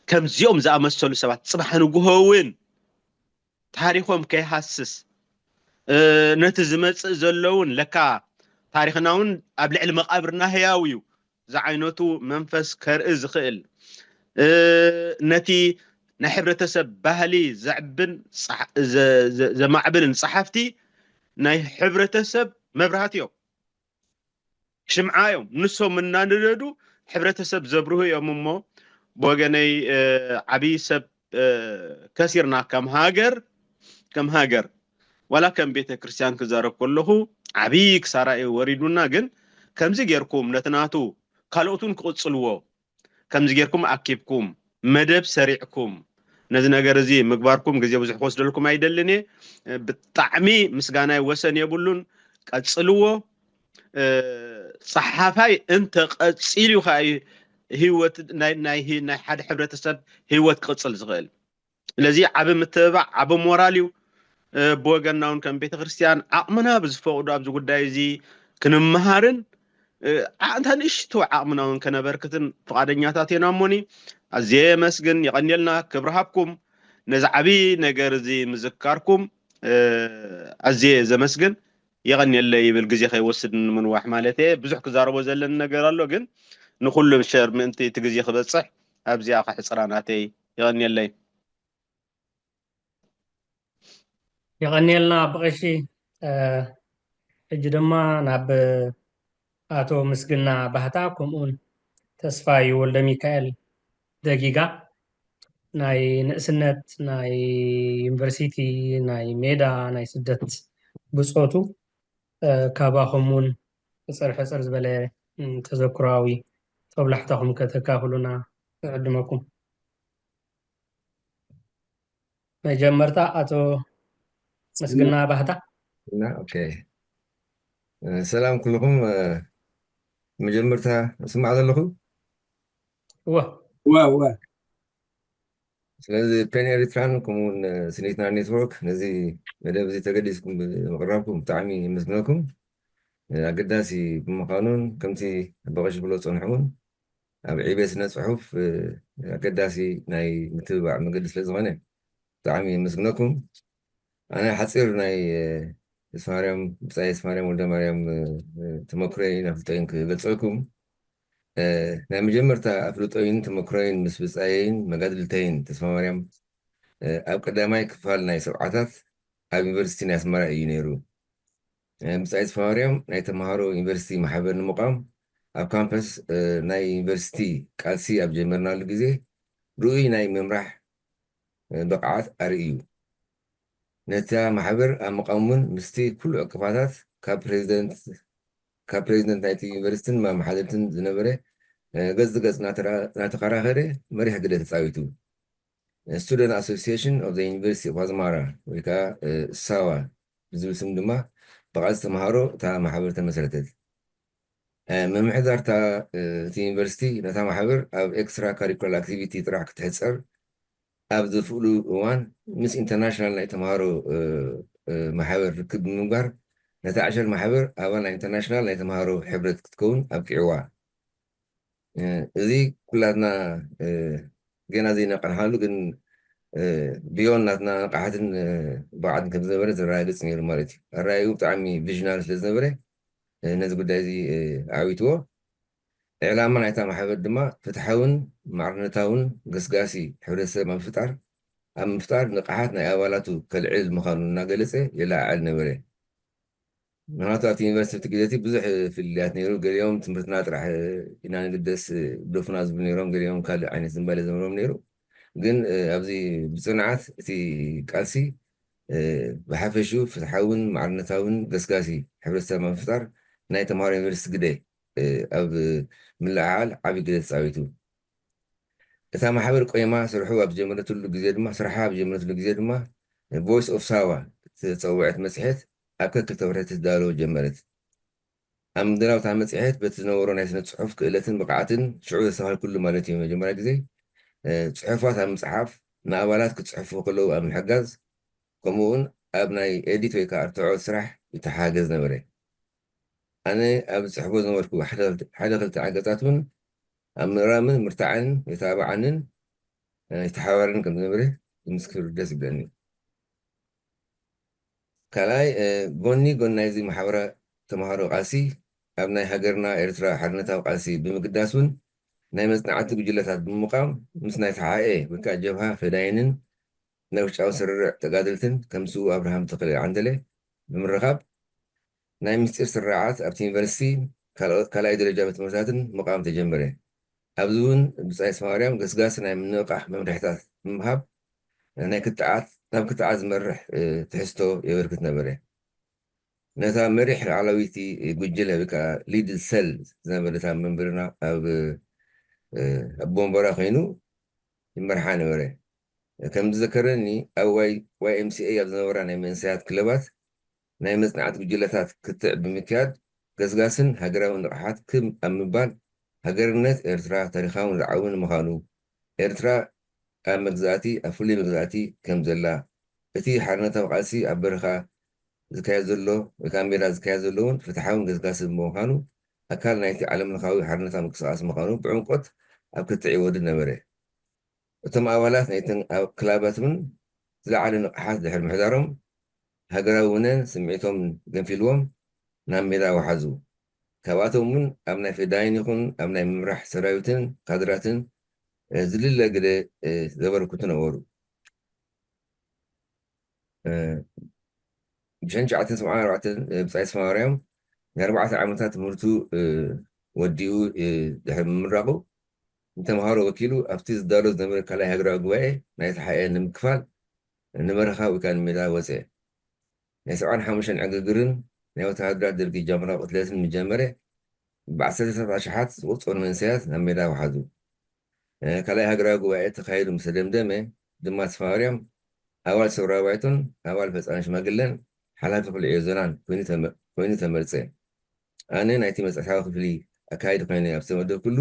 ከምዚኦም ዝኣመሰሉ ሰባት ፅባሕ ንግሆ እውን ታሪኾም ከይሃስስ ነቲ ዝመፅእ ዘለውን ለካ ታሪኽና እውን ኣብ ልዕሊ መቓብርና ህያው እዩ ዝዓይነቱ መንፈስ ከርኢ ዝኽእል ነቲ ናይ ሕብረተሰብ ባህሊ ዘዕብን ዘማዕብልን ፀሓፍቲ ናይ ሕብረተሰብ መብራህቲ እዮም። ሽምዓ እዮም ንሶም እናነደዱ ሕብረተሰብ ዘብርሁ እዮም። እሞ ብወገነይ ዓብዪ ሰብ ከሲርና ከም ሃገር ከም ሃገር ዋላ ከም ቤተ ክርስቲያን ክዛረብ ከለኹ ዓብዪ ክሳራ እዩ ወሪዱና። ግን ከምዚ ጌርኩም ነቲ ናቱ ካልኦት እውን ክቕፅልዎ ከምዚ ጌርኩም ኣኪብኩም መደብ ሰሪዕኩም ነዚ ነገር እዚ ምግባርኩም ግዜ ብዙሕ ክወስደልኩም ኣይደልን እየ። ብጣዕሚ ምስጋናይ ወሰን የብሉን። ቀጽልዎ። ጸሓፋይ እንተቐጺሉ እዩ ከኣ ህይወት ናይ ናይ ናይ ሓደ ሕብረተሰብ ህይወት ክቕጽል ዝኽእል። ስለዚ ዓቢ ምትብባዕ ዓቢ ሞራል እዩ። ብወገንና እውን ከም ቤተ ክርስቲያን ዓቕምና ብዝፈቕዶ ኣብዚ ጉዳይ እዚ ክንመሃርን እንተ ንእሽቶ ዓቕምና እውን ከነበርክትን ፍቓደኛታት ኢና እሞኒ። ኣዝየ የመስግን። የቐንየልና። ክብሪ ሃብኩም። ነዚ ዓቢ ነገር እዚ ምዝካርኩም ኣዝየ ዘመስግን። የቐንየለይ ይብል፣ ግዜ ከይወስድ ንምንዋሕ ማለት እየ። ብዙሕ ክዛረቦ ዘለኒ ነገር ኣሎ፣ ግን ንኹሉ ሸር ምእንቲ እቲ ግዜ ክበጽሕ ኣብዚኣ ከሕጽራ ናተይ። የቐንየለይ። የቐንየልና ኣቦ ቀሺ። ሕጂ ድማ ናብ ኣቶ ምስግና ባህታ ከምኡውን ተስፋይ ወልደ ሚካኤል ደጊጋ ናይ ንእስነት ናይ ዩኒቨርሲቲ ናይ ሜዳ ናይ ስደት ብጾቱ ካባኹም እውን ሕፅር ሕፅር ዝበለ ተዘክሮዊ ጦብላሕታኹም ከተካፍሉና እዕድመኩም። መጀመርታ ኣቶ ምስግና ባህታ። ሰላም ኩልኹም። መጀመርታ ስማዕ ዘለኹ እወ እወ እወ ስለዚ ፔን ኤሪትራን ከምኡውን ስኒትና ኔትወርክ ነዚ መደብ እዚ ተገዲስኩም ብምቕራብኩም ብጣዕሚ የመስግነኩም። ኣገዳሲ ብምዃኑን ከምቲ ኣቦ ቀሺ ክብሎ ዝፀንሑ እውን ኣብ ዕቤ ስነ ፅሑፍ ኣገዳሲ ናይ ምትብባዕ መገዲ ስለ ዝኾነ ብጣዕሚ የመስግነኩም። ኣነ ሓፂር ናይ ተስፋማርያም ብፃይ ተስፋማርያም ወልደ ማርያም ተመክሮይን ኣፍልጦይን ክገልፀልኩም። ናይ መጀመርታ ኣፍልጦይን ተመክሮይን ምስ ብፃየይን መጋድልተይን ተስፋማርያም ኣብ ቀዳማይ ክፋል ናይ ሰብዓታት ኣብ ዩኒቨርሲቲ ናይ ኣስመራ እዩ ነይሩ። ብፃይ ተስፋማርያም ናይ ተምሃሮ ዩኒቨርሲቲ ማሕበር ንምቋም ኣብ ካምፐስ ናይ ዩኒቨርሲቲ ቃልሲ ኣብ ጀመርናሉ ግዜ ርኡይ ናይ ምምራሕ ብቕዓት ኣርእዩ። ነታ ማሕበር ኣብ ምቓም እውን ምስቲ ኩሉ ዕቅፋታት ካብ ፕሬዚደንት ካብ ፕሬዚደንት ናይቲ ዩኒቨርሲቲን መማሓደርትን ዝነበረ ገጽ ንገጽ እናተኸራኸረ መሪሕ ግደ ተፃዊቱ። Student Association of the University of Asmara ወይ ከዓ ሳዋ ብዝብል ስም ድማ ብቓልሲ ተምሃሮ እታ ማሕበር ተመስረተት። ምምሕዳርታ እቲ ዩኒቨርሲቲ ነታ ማሕበር ኣብ ኤክስትራ ካሪኩላር ኣክቲቪቲ ጥራሕ ክትሕፀር ኣብ ዝፍእሉ እዋን ምስ ኢንተርናሽናል ናይ ተምሃሮ ማሕበር ርክብ ብምግባር ነታ ዕሸል ማሕበር ኣባል ናይ ኢንተርናሽናል ናይ ተምሃሮ ሕብረት ክትከውን ኣብቂዕዋ። እዚ ኩላትና ገና ዘይነቃንሓሉ ግን ብዮን ናትና ንቕሓትን ብቕዓትን ከም ዝነበረ ዘረጋግፅ ነይሩ ማለት እዩ። ኣራዩ ብጣዕሚ ቪዥናሪ ስለ ዝነበረ ነዚ ጉዳይ እዚ ኣዕዊትዎ። ዕላማ ናይታ ማሕበር ድማ ፍትሓውን ማዕርነታውን ገስጋሲ ሕብረተሰብ ኣብ ምፍጣር ኣብ ምፍጣር ንቕሓት ናይ ኣባላቱ ከልዕል ምዃኑ እናገለፀ የለዓዕል ነበረ። ምክንያቱ ኣብቲ ዩኒቨርሲቲ ግዜ እቲ ብዙሕ ፍልልያት ነይሩ። ገሊኦም ትምህርትና ጥራሕ ኢና ንግደስ ደፉና ዝብሉ ነይሮም፣ ገሊኦም ካልእ ዓይነት ዝንባሌ ዘምሮም ነይሩ። ግን ኣብዚ ብፅንዓት እቲ ቃልሲ ብሓፈሽኡ ፍትሓውን ማዕርነታውን ገስጋሲ ሕብረተሰብ ምፍጣር ናይ ተምሃሮ ዩኒቨርሲቲ ግደ ኣብ ምልዕዓል ዓብዪ ግደ ተፃዊቱ። እታ ማሕበር ቆይማ ስርሑ ኣብ ዝጀመረትሉ ግዜ ድማ ስርሓ ኣብ ዝጀመረትሉ ግዜ ድማ ቮይስ ኦፍ ሳዋ ዝተፀውዐት መፅሄት ኣብ ከክልተ ወርሒ ትዳሎ ጀመረት። ኣብ ምድላው እታ መፅሄት በቲ ዝነበሮ ናይ ስነ ፅሑፍ ክእለትን ብቕዓትን ሽዑ ዘስተኻልኩሉ ማለት እዩ መጀመርያ ግዜ ፅሑፋት ኣብ ምፅሓፍ ንኣባላት ክፅሕፉ ከለዉ ኣብ ምሕጋዝ ከምኡ እውን ኣብ ናይ ኤዲት ወይ ከዓ ኣርትዖት ስራሕ ይተሓጋገዝ ነበረ። ኣነ ኣብ ዝፅሕፎ ዝነበርኩ ሓደ ክልተ ዓገፃት እውን ኣብ ምእራምን ምርታዕን የተባብዓንን ይተሓባበረን ከም ዝነበረ ዝምስክር ደስ ይብለኒ። ካልኣይ ጎኒ ጎን ናይዚ ማሕበረ ተምሃሮ ቃልሲ ኣብ ናይ ሃገርና ኤርትራ ሓርነታዊ ቃልሲ ብምግዳስ እውን ናይ መፅናዕቲ ጉጅለታት ብምቋም ምስ ናይ ተሓኤ ወይ ከዓ ጀብሃ ፈዳይንን ናይ ውሽጣዊ ስርርዕ ተጋደልትን ከም ስዉእ ኣብርሃም ተኽለ ዓንደለ ብምርኻብ ናይ ምስጢር ስርዓት ኣብቲ ዩኒቨርሲቲ ካልኣይ ደረጃ ቤት ትምህርትታትን ምቋም ተጀመረ። ኣብዚ እውን ብጻይ ተስፋማርያም ገስጋሲ ናይ ምንቕቓሕ መምርሕታት ብምሃብ ናይ ክትዓት ናብ ክትዓት ዝመርሕ ትሕዝቶ የበርክት ነበረ። ነታ መሪሕ ላዕላዊቲ ጉጅለ ወይ ከዓ ሊድ ሰል ዝነበረታ መንበርና ኣብ ኣቦ ወንበራ ኮይኑ ይመርሓ ነበረ። ከም ዝዘከረኒ ኣብ ዋይ ኤም ሲ ኤ ኣብ ዝነበራ ናይ መንእሰያት ክለባት ናይ መጽናዕቲ ጉጅለታት ክትዕ ብምክያድ ገስጋስን ሃገራዊ ንቕሓት ክብ ኣብ ምባል ሃገርነት ኤርትራ ታሪኻውን ርዓውን ምዃኑ፣ ኤርትራ ኣብ መግዛእቲ ኣብ ፍሉይ መግዛእቲ ከም ዘላ፣ እቲ ሓርነታዊ ቃልሲ ኣብ በረኻ ዝካየድ ዘሎ ወይ ከዓ ሜዳ ዝካየድ ዘሎ እውን ፍትሓውን ገስጋስን ብምዃኑ ኣካል ናይቲ ዓለምለኻዊ ሓርነታዊ ምንቅስቃስ ምዃኑ ብዕምቆት ኣብ ክትዕ ይወርድ ነበረ። እቶም ኣባላት ናይተን ኣብ ክላባት እውን ዝለዓለ ንቕሓት ድሕሪ ምሕዳሮም ሃገራዊ ውነን ስምዒቶም ገንፊልዎም ናብ ሜዳ ወሓዙ። ካብኣቶም እውን ኣብ ናይ ፈዳይን ይኹን ኣብ ናይ ምምራሕ ሰራዊትን ካድራትን ዝልለ ግደ ዘበርክቱ ነበሩ። ብሽሕን ትሽዓተ ሰብዓን ኣርባዕተን ብጻይ ተስፋማርያም ናይ ኣርባዕተ ዓመታት ትምህርቱ ወዲኡ ድሕሪ ምምራቑ ንተምሃሮ ወኪሉ ኣብቲ ዝዳሎ ዝነበረ ካልኣይ ሃገራዊ ጉባኤ ናይ ተሓኤ ንምክፋል ንበረኻ ወይ ከዓ ንሜዳ ወፀ። ናይ ሰብዓን ሓሙሽተን ዕግርግርን ናይ ወተሃደራት ደርጊ ጃምላ ቅትለትን ምጀመረ ብዓሰርተታት ኣሽሓት ዝቑጸሩ መንእሰያት ናብ ሜዳ ወሓዙ። ካልኣይ ሃገራዊ ጉባኤ ተኻይዱ ምስ ተደምደመ ድማ ተስፋማርያም ኣባል ሰውራዊ ባይቶን ኣባል ፈጻሚ ሽማግለን ሓላፊ ክፍሊ ዕዮ ዞናን ኮይኑ ተመርጸ። ኣነ ናይቲ መጽሓፋዊ ክፍሊ ኣካያዲ ኮይነ ኣብ ዝተመደብኩሉ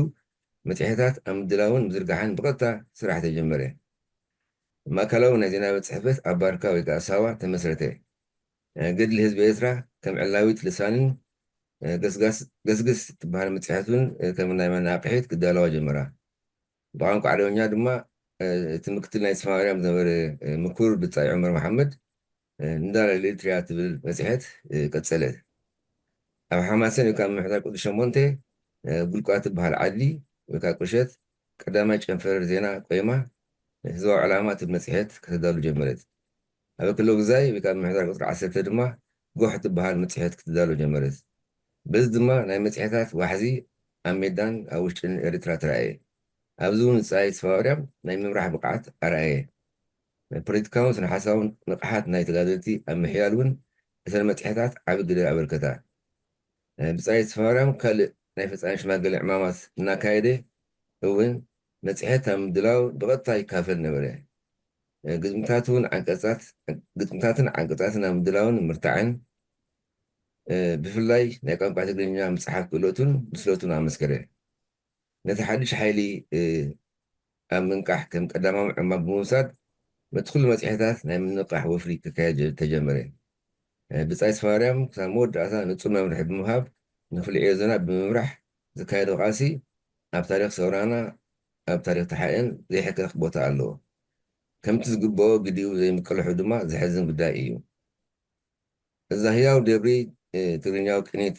መጽሔታት ኣብ ምድላውን ምዝርጋሕን ብቐጥታ ስራሕ ተጀመረ። ማእከላዊ ናይ ዜና ቤት ጽሕፈት ኣብ ባርካ ወይ ከዓ ሳዋ ተመስረተ። ገድሊ ህዝቢ ኤርትራ ከም ዕላዊት ልሳንን ገስግስ ትበሃል መጽሔት እውን ከም ናይ መናቕሒት ክዳለዋ ጀመራ። ብቋንቋ ዓረብኛ ድማ እቲ ምክትል ናይ ተስፋማርያም ዝነበረ ምኩር ብጻይ ዑመር መሓመድ ንዳል ኤሪትሪያ ትብል መጽሔት ቀጸለት። ኣብ ሓማሴን ወይ ከዓ ምምሕዳር ቁጽሪ ሸሞንተ ጉልቋ ትበሃል ዓዲ ወይ ከዓ ቁሸት ቀዳማይ ጨንፈር ዜና ቆይማ ህዝባዊ ዕላማ ትብል መጽሔት ከተዳሉ ጀመረት። ኣብ ክልል ግዛይ ወይ ከዓ ምምሕዳር ቁጽሪ ዓሰርተ ድማ ጎሕ ትበሃል መጽሔት ክትዳሎ ጀመረት። በዚ ድማ ናይ መጽሔታት ዋሕዚ ኣብ ሜዳን ኣብ ውሽጥን ኤርትራ ተራእየ። ኣብዚ እውን ብጻይ ተስፋማርያም ናይ ምምራሕ ብቕዓት ኣርኣየ። ናይ ፖለቲካውን ስነ ሓሳውን ንቕሓት ናይ ተጋደልቲ ኣብ ምሕያል እውን እተን መጽሔታት ዓቢ ግደ ኣበርከታ። ብጻይ ተስፋማርያም ካልእ ናይ ፈጻሚ ሽማግለ ዕማማት እናካየደ እውን መጽሔት ኣብ ምድላው ብቐጥታ ይካፈል ነበረ። ግጥምታት እውን ዓንቀጻት ግጥምታትን ዓንቀጻትን ኣብ ምድላውን ምርታዕን ብፍላይ ናይ ቋንቋ ትግርኛ ምጽሓፍ ክእለቱን ብስለቱን ኣመስከረ። ነቲ ሓድሽ ሓይሊ ኣብ ምንቃሕ ከም ቀዳማዊ ዕማም ብምውሳድ ነቲ ኩሉ መጽሔታት ናይ ምንቃሕ ወፍሪ ክካየድ ተጀመረ። ብጻይ ተስፋማርያም ክሳብ መወዳእታ ንጹር መምርሒ ብምሃብ ንፍልዕዮ ዞና ብምምራሕ ዝካየዶ ቃልሲ ኣብ ታሪኽ ሰውራና ኣብ ታሪኽ ተሓኤን ዘይሕከኽ ቦታ ኣለዎ። ከምቲ ዝግብኦ ግዲኡ ዘይምቅልሑ ድማ ዘሕዝን ጉዳይ እዩ። እዛ ህያው ደብሪ ትግርኛዊ ቅኒት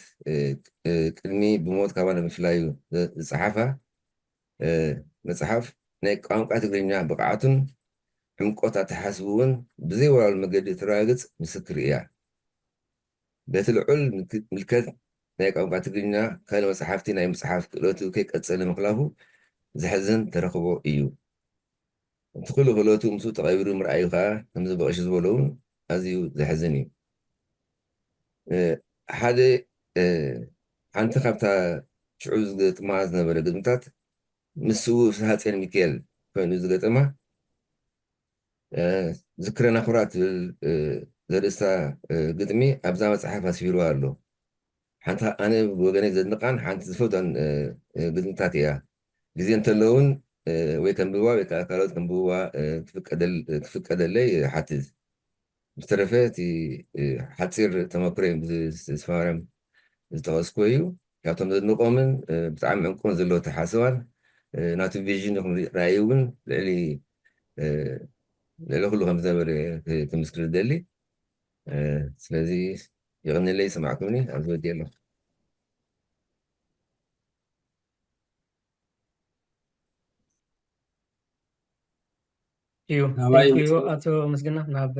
ቅድሚ ብሞት ካባና ምፍላዩ ዝጸሓፋ መጽሓፍ ናይ ቋንቋ ትግርኛ ብቕዓቱን ዕምቆት ኣተሓሳስብኡን ብዘይወላወል መገዲ እተረጋግጽ ምስክር እያ። በቲ ልዑል ምልከት ናይ ቋንቋ ትግርኛ ካልእ መጽሓፍቲ ናይ ምጽሓፍ ክእለቱ ከይቀጸለ ምኽላፉ ዘሕዝን ተረኽቦ እዩ። እቲ ኩሉ ክእለቱ ምስኡ ተቐቢሩ ምርኣዩ ከኣ ከምዚ ብቐሺ ዝበሎ እውን ኣዝዩ ዘሕዝን እዩ። ሓደ ሓንቲ ካብታ ሽዑ ዝገጥማ ዝነበረ ግጥምታት ምስ ስዉእ ፍስሃጽዮን ሚካኤል ኮይኑ ዝገጠማ ዝክረና ኩራት ትብል ዘርእስታ ግጥሚ ኣብዛ መጽሓፍ ኣስፊርዋ ኣሎ። ሓንቲ ኣነ ብወገነይ ዘድንቃን ሓንቲ ዝፈትዋን ግጥምታት እያ። ግዜ እንተሎ እውን ወይ ከንብብዋ ወይ ከዓ ካልኦት ከንብብዋ ክፍቀደለይ ሓትት። ብዝተረፈ እቲ ሓፂር ተመክሮ ተስፋማርያም ዝጠቐስኩ እዩ። ካብቶም ዘድንቆምን ብጣዕሚ ዕንቁን ዘለዎ ተሓስባን ናቱ ቪዥን ይኹን ራእይ እውን ልዕሊ ልዕሊ ኩሉ ከም ዝነበረ ክምስክር ዝደሊ። ስለዚ ይቕንለይ ይሰማዕኩምኒ ኣብዚ ወዲ ኣለኹ። እዩ እዩ ኣቶ ምስግና ናብ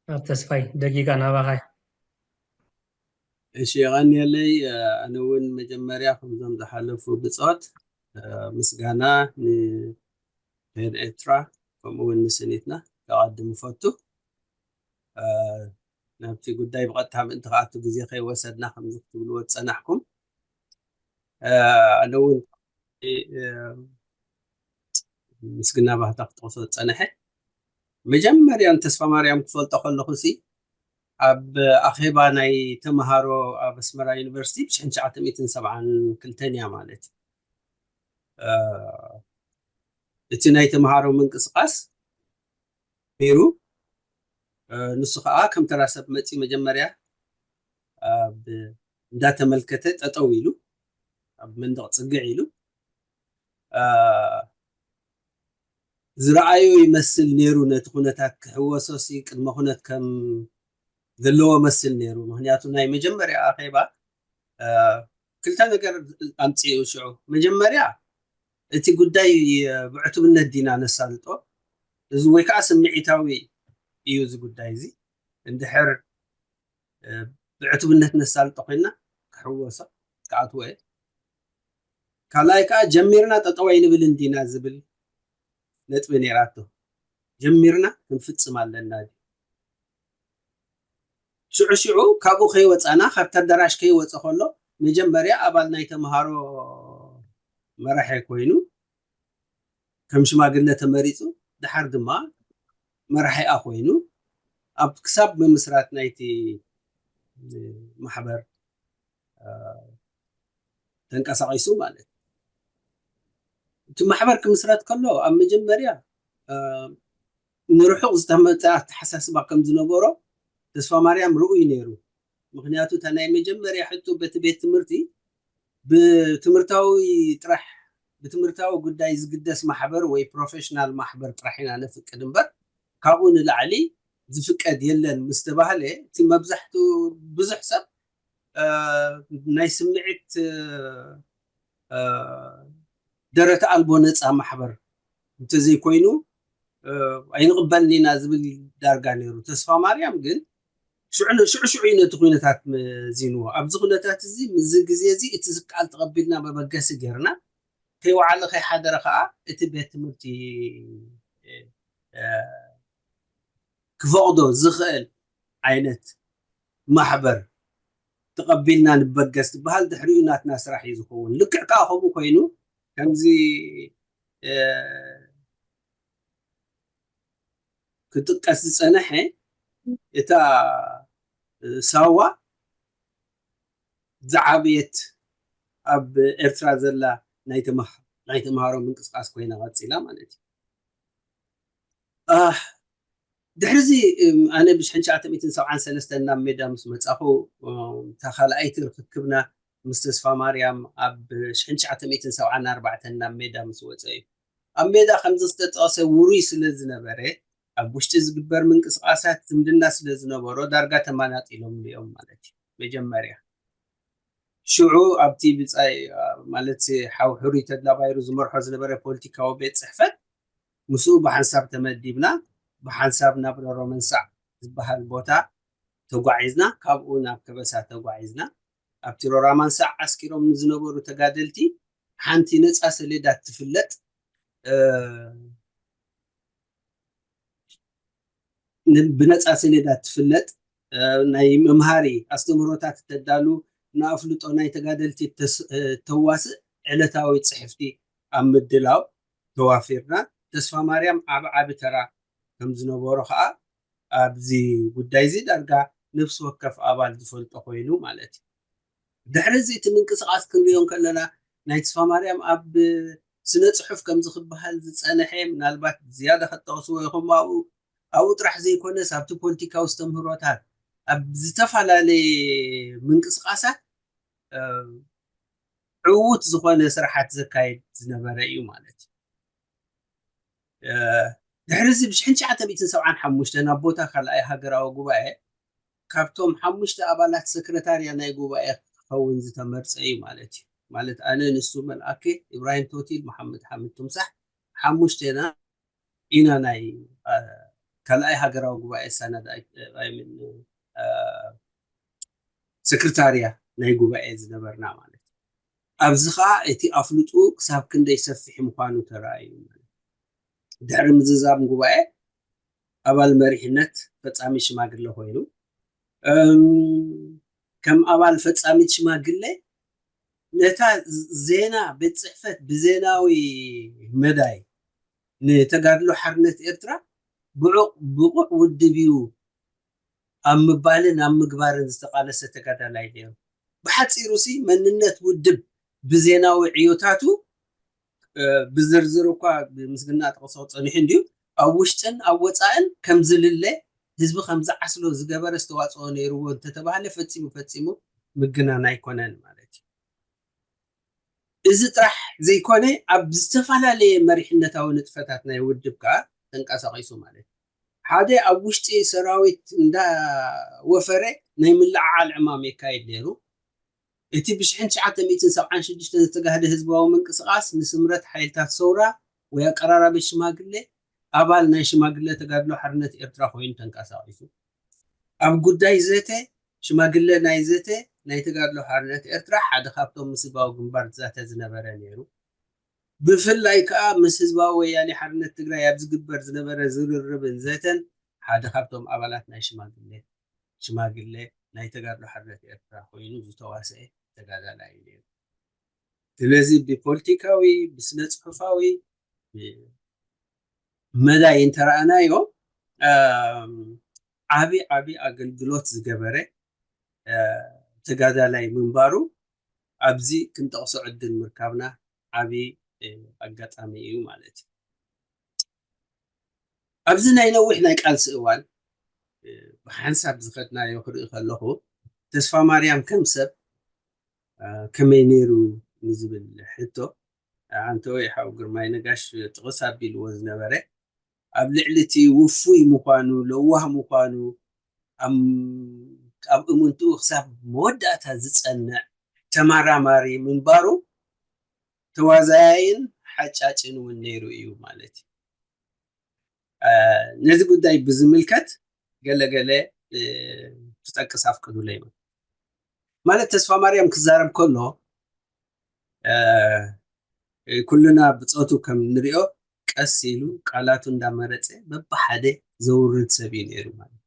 ናብ ተስፋይ ደጊጋ ናባኻይ። እሺ የቐንየለይ። ኣነ እውን መጀመርያ ከምዞም ዝሓለፉ ብፆት ምስጋና ንሄድ ኤርትራ ከምኡ እውን ንስኒትና ከቐድም እፈቱ። ናብቲ ጉዳይ ብቐጥታ ምእንቲ ከኣቱ ግዜ ከይወሰድና ከምዚ ክትብልዎ ዝፀናሕኩም ኣነ እውን ምስግና ባህታ ክጠቕሶ ዝጸንሐ፣ መጀመርያ ንተስፋ ማርያም ክፈልጦ ከለኹ ሲ ኣብ ኣኼባ ናይ ተምሃሮ ኣብ ኣስመራ ዩኒቨርሲቲ ብ ትሽዓተ ሚእትን ሰብዓን ክልተን እያ ማለት እዩ። እቲ ናይ ተምሃሮ ምንቅስቃስ ነይሩ። ንሱ ከዓ ከም ተራ ሰብ መፂ መጀመርያ እንዳተመልከተ ጠጠው ኢሉ ኣብ መንደቕ ፅግዕ ኢሉ ዝረኣዮ ይመስል ነይሩ። ነቲ ኩነታት ክሕወሶ ሲ ቅድመ ኩነት ከም ዘለዎ መስል ነይሩ። ምክንያቱ ናይ መጀመርያ ኣኼባ ክልተ ነገር ኣምፅኡ። ሽዑ መጀመርያ እቲ ጉዳይ ብዕቱብነት ዲና ነሳልጦ፣ እዚ ወይ ከዓ ስምዒታዊ እዩ እዚ ጉዳይ እዚ። እንድሕር ብዕቱብነት ነሳልጦ ኮይና ክሕወሶ ክኣትዎ እየ። ካልኣይ ከዓ ጀሚርና ጠጠው ኣይንብልን ዲና ዝብል ነጥቢ ነይራቶ። ጀሚርና ክንፍፅም ኣለና። ሽዑ ሽዑ ካብኡ ከይወፃና፣ ካብቲ ኣዳራሽ ከይወፀ ከሎ መጀመርያ ኣባል ናይ ተምሃሮ መራሒ ኮይኑ ከም ሽማግለ ተመሪፁ፣ ድሓር ድማ መራሒኣ ኮይኑ ኣብ ክሳብ ምምስራት ናይቲ ማሕበር ተንቀሳቒሱ ማለት እዩ። እቲ ማሕበር ክምስረት ከሎ ኣብ መጀመርያ ንርሑቕ ዝተመፀ ኣተሓሳስባ ከም ዝነበሮ ተስፋ ማርያም ርኡይ ነይሩ። ምክንያቱ እታ ናይ መጀመርያ ሕቶ በቲ ቤት ትምህርቲ ብትምህርታዊ ጥራሕ ብትምህርታዊ ጉዳይ ዝግደስ ማሕበር ወይ ፕሮፌሽናል ማሕበር ጥራሕ ኢና ነፍቅድ እምበር ካብኡ ንላዕሊ ዝፍቀድ የለን ምስ ተባህለ፣ እቲ መብዛሕትኡ ብዙሕ ሰብ ናይ ስምዒት ደረተ ኣልቦ ነፃ ማሕበር እንተዘይኮይኑ ኣይንቕበልን ኢና ዝብል ዳርጋ ነይሩ። ተስፋ ማርያም ግን ሽዑ ሽዑ እዩ ነቲ ኩነታት መዚንዎ። ኣብዚ ኩነታት እዚ ምስዚ ግዜ እዚ እቲ ዝከኣል ተቐቢልና መበገሲ ጌርና ከይወዓለ ከይሓደረ ከዓ እቲ ቤት ትምህርቲ ክፈቕዶ ዝኽእል ዓይነት ማሕበር ተቐቢልና ንበገስ ዝበሃል ድሕሪኡ ናትና ስራሕ እዩ ዝኸውን። ልክዕ ከዓ ከምኡ ኮይኑ ከምዚ ክጥቀስ ዝፀነሐ እታ ሳዋ ዝዓበየት ኣብ ኤርትራ ዘላ ናይ ተምሃሮ ምንቅስቃስ ኮይና ቀፂላ ማለት እዩ። ድሕሪዚ ኣነ ብ ትሽዓተ ሚእትን ሰብዓን ሰለስተን ናብ ሜዳ ምስ መፃኹ እታ ካልኣይቲ ርክክብና ምስ ተስፋ ማርያም ኣብ ትሽዓተ ሚእትን ሰብዓን ኣርባዕተን ናብ ሜዳ ምስ ወፀ እዩ። ኣብ ሜዳ ከምዚ ዝተጠቐሰ ውሩይ ስለ ዝነበረ ኣብ ውሽጢ ዝግበር ምንቅስቃሳት ዝምድና ስለ ዝነበሮ ዳርጋ ተመናጢሎም እዮም ማለት እዩ። መጀመርያ ሽዑ ኣብቲ ብፃይ ማለት ሓው ሕሩይ ተድላ ባይሩ ዝመርሖ ዝነበረ ፖለቲካዊ ቤት ፅሕፈት ምስኡ ብሓንሳብ ተመዲብና ብሓንሳብ ናብ ሮሮ መንሳዕ ዝበሃል ቦታ ተጓዒዝና፣ ካብኡ ናብ ከበሳ ተጓዒዝና። ኣብቲ ሮራ መንሳዕ ዓስኪሮም ንዝነበሩ ተጋደልቲ ሓንቲ ነፃ ሰሌዳ ትፍለጥ ብነፃ ሰሌዳ ትፍለጥ ናይ መምሃሪ ኣስተምህሮታት እተዳሉ ንኣፍልጦ ናይ ተጋደልቲ ተዋስእ ዕለታዊ ፅሕፍቲ ኣብ ምድላው ተዋፊርና። ተስፋ ማርያም ዓብ ዓቢ ተራ ከም ዝነበሮ ከዓ ኣብዚ ጉዳይ እዚ ዳርጋ ነፍሲ ወከፍ ኣባል ዝፈልጦ ኮይኑ ማለት እዩ። ድሕሪ እዚ እቲ ምንቅስቃስ ክንሪኦ ከለና ናይ ተስፋ ማርያም ኣብ ስነ ፅሑፍ ከምዚ ክበሃል ዝፀንሐ ምናልባት ዝያዳ ከጠቕስዎ ይኹም ኣብኡ ኣብኡ ጥራሕ ዘይኮነስ ኣብቲ ፖለቲካዊ ኣስተምህሮታት ኣብ ዝተፈላለየ ምንቅስቃሳት ዕዉት ዝኾነ ስራሓት ዘካየድ ዝነበረ እዩ ማለት እዩ። ድሕሪ እዚ ብ ትሽዓተ ሚእትን ሰብዓን ሓሙሽተን ኣብ ቦታ ካልኣይ ሃገራዊ ጉባኤ ካብቶም ሓሙሽተ ኣባላት ሰክረታርያ ናይ ጉባኤ ክኸውን ዝተመርፀ እዩ ማለት እዩ። ማለት ኣነ፣ ንሱ፣ መልኣከ፣ ኢብራሂም ቶቲል፣ መሓመድ ሓምድ ቱምሳሕ ሓሙሽቴና ኢና ናይ ካልኣይ ሃገራዊ ጉባኤ ሰነድ ሰክርታርያ ናይ ጉባኤ ዝነበርና ማለት እዩ። ኣብዚ ከዓ እቲ ኣፍልጡ ክሳብ ክንደይ ሰፊሕ ምዃኑ ተረኣዩ። ድሕሪ ምዝዛም ጉባኤ ኣባል መሪሕነት ፈፃሚ ሽማግለ ኮይኑ ከም ኣባል ፈፃሚት ሽማግለ ነታ ዜና ቤት ጽሕፈት ብዜናዊ መዳይ ንተጋድሎ ሓርነት ኤርትራ ብዑቕ ብቑዕ ውድብ እዩ ኣብ ምባልን ኣብ ምግባርን ዝተቓለሰ ተጋዳላይ ነይሩ። ብሓጺሩ ሲ መንነት ውድብ ብዜናዊ ዕዮታቱ ብዝርዝር እኳ ብምስግና ጥቕሶ ጸኒሑ እንድዩ፣ ኣብ ውሽጥን ኣብ ወጻእን ከም ዝልለ ህዝቢ ከም ዝዓስሎ ዝገበረ ዝተዋጽኦ ነይርዎ እንተተባህለ ፈጺሙ ፈጺሙ ምግናን ኣይኮነን ማለት እዩ። እዚ ጥራሕ ዘይኮነ ኣብ ዝተፈላለየ መሪሕነታዊ ንጥፈታት ናይ ውድብ ከኣ ተንቀሳቒሱ ማለት እዩ። ሓደ ኣብ ውሽጢ ሰራዊት እንዳወፈረ ናይ ምልዕዓል ዕማም የካይድ ነይሩ። እቲ ብ ሽሕን ትሽዓተ ሚእትን ሰብዓን ሽዱሽተን ዝተጋህደ ህዝባዊ ምንቅስቓስ ንስምረት ሓይልታት ሰውራ ወይ ኣቀራራቢ ሽማግሌ ኣባል ናይ ሽማግሌ ተጋድሎ ሓርነት ኤርትራ ኮይኑ ተንቀሳቒሱ። ኣብ ጉዳይ ዘተ ሽማግሌ ናይ ዘተ ናይ ተጋድሎ ሓርነት ኤርትራ ሓደ ካብቶም ምስ ህዝባዊ ግንባር ዝዛተ ዝነበረ ነይሩ። ብፍላይ ከኣ ምስ ህዝባዊ ወያኔ ሓርነት ትግራይ ኣብ ዝግበር ዝነበረ ዝርርብን ዘተን ሓደ ካብቶም ኣባላት ናይ ሽማግሌ ሽማግሌ ናይ ተጋድሎ ሓርነት ኤርትራ ኮይኑ ዝተዋስአ ተጋዳላይ እዩ ነይሩ። ስለዚ ብፖለቲካዊ፣ ብስነ ጽሑፋዊ መዳይ እንተረኣናዮ ዓቢ ዓቢ ኣገልግሎት ዝገበረ ተጋዳላይ ምንባሩ ኣብዚ ክንጠቕሶ ዕድል ምርካብና ዓቢ ኣጋጣሚ እዩ ማለት እዩ። ኣብዚ ናይ ነዊሕ ናይ ቃልሲ እዋን ብሓንሳብ ዝኸድናዮ ክርኢ ከለኹ ተስፋ ማርያም ከም ሰብ ከመይ ነይሩ ንዝብል ሕቶ ኣንተ ወይ ሓው ግርማይ ነጋሽ ጥቕስ ኣቢልዎ ዝነበረ ኣብ ልዕሊ እቲ ውፉይ ምዃኑ ለዋህ ምዃኑ ኣብ እምንትኡ ክሳብ መወዳእታ ዝጸንዕ ተመራማሪ ምንባሩ ተዋዛያይን ሓጫጭን እውን ነይሩ እዩ ማለት እዩ። ነዚ ጉዳይ ብዝምልከት ገለገለ ክጠቅስ ኣፍቅዱለይ። ማለት ተስፋ ማርያም ክዛረብ ከሎ ኩልና ብፆቱ ከም ንሪኦ ቀስ ኢሉ ቃላቱ እንዳመረፀ በብሓደ ዘውርድ ሰብ እዩ ነይሩ ማለት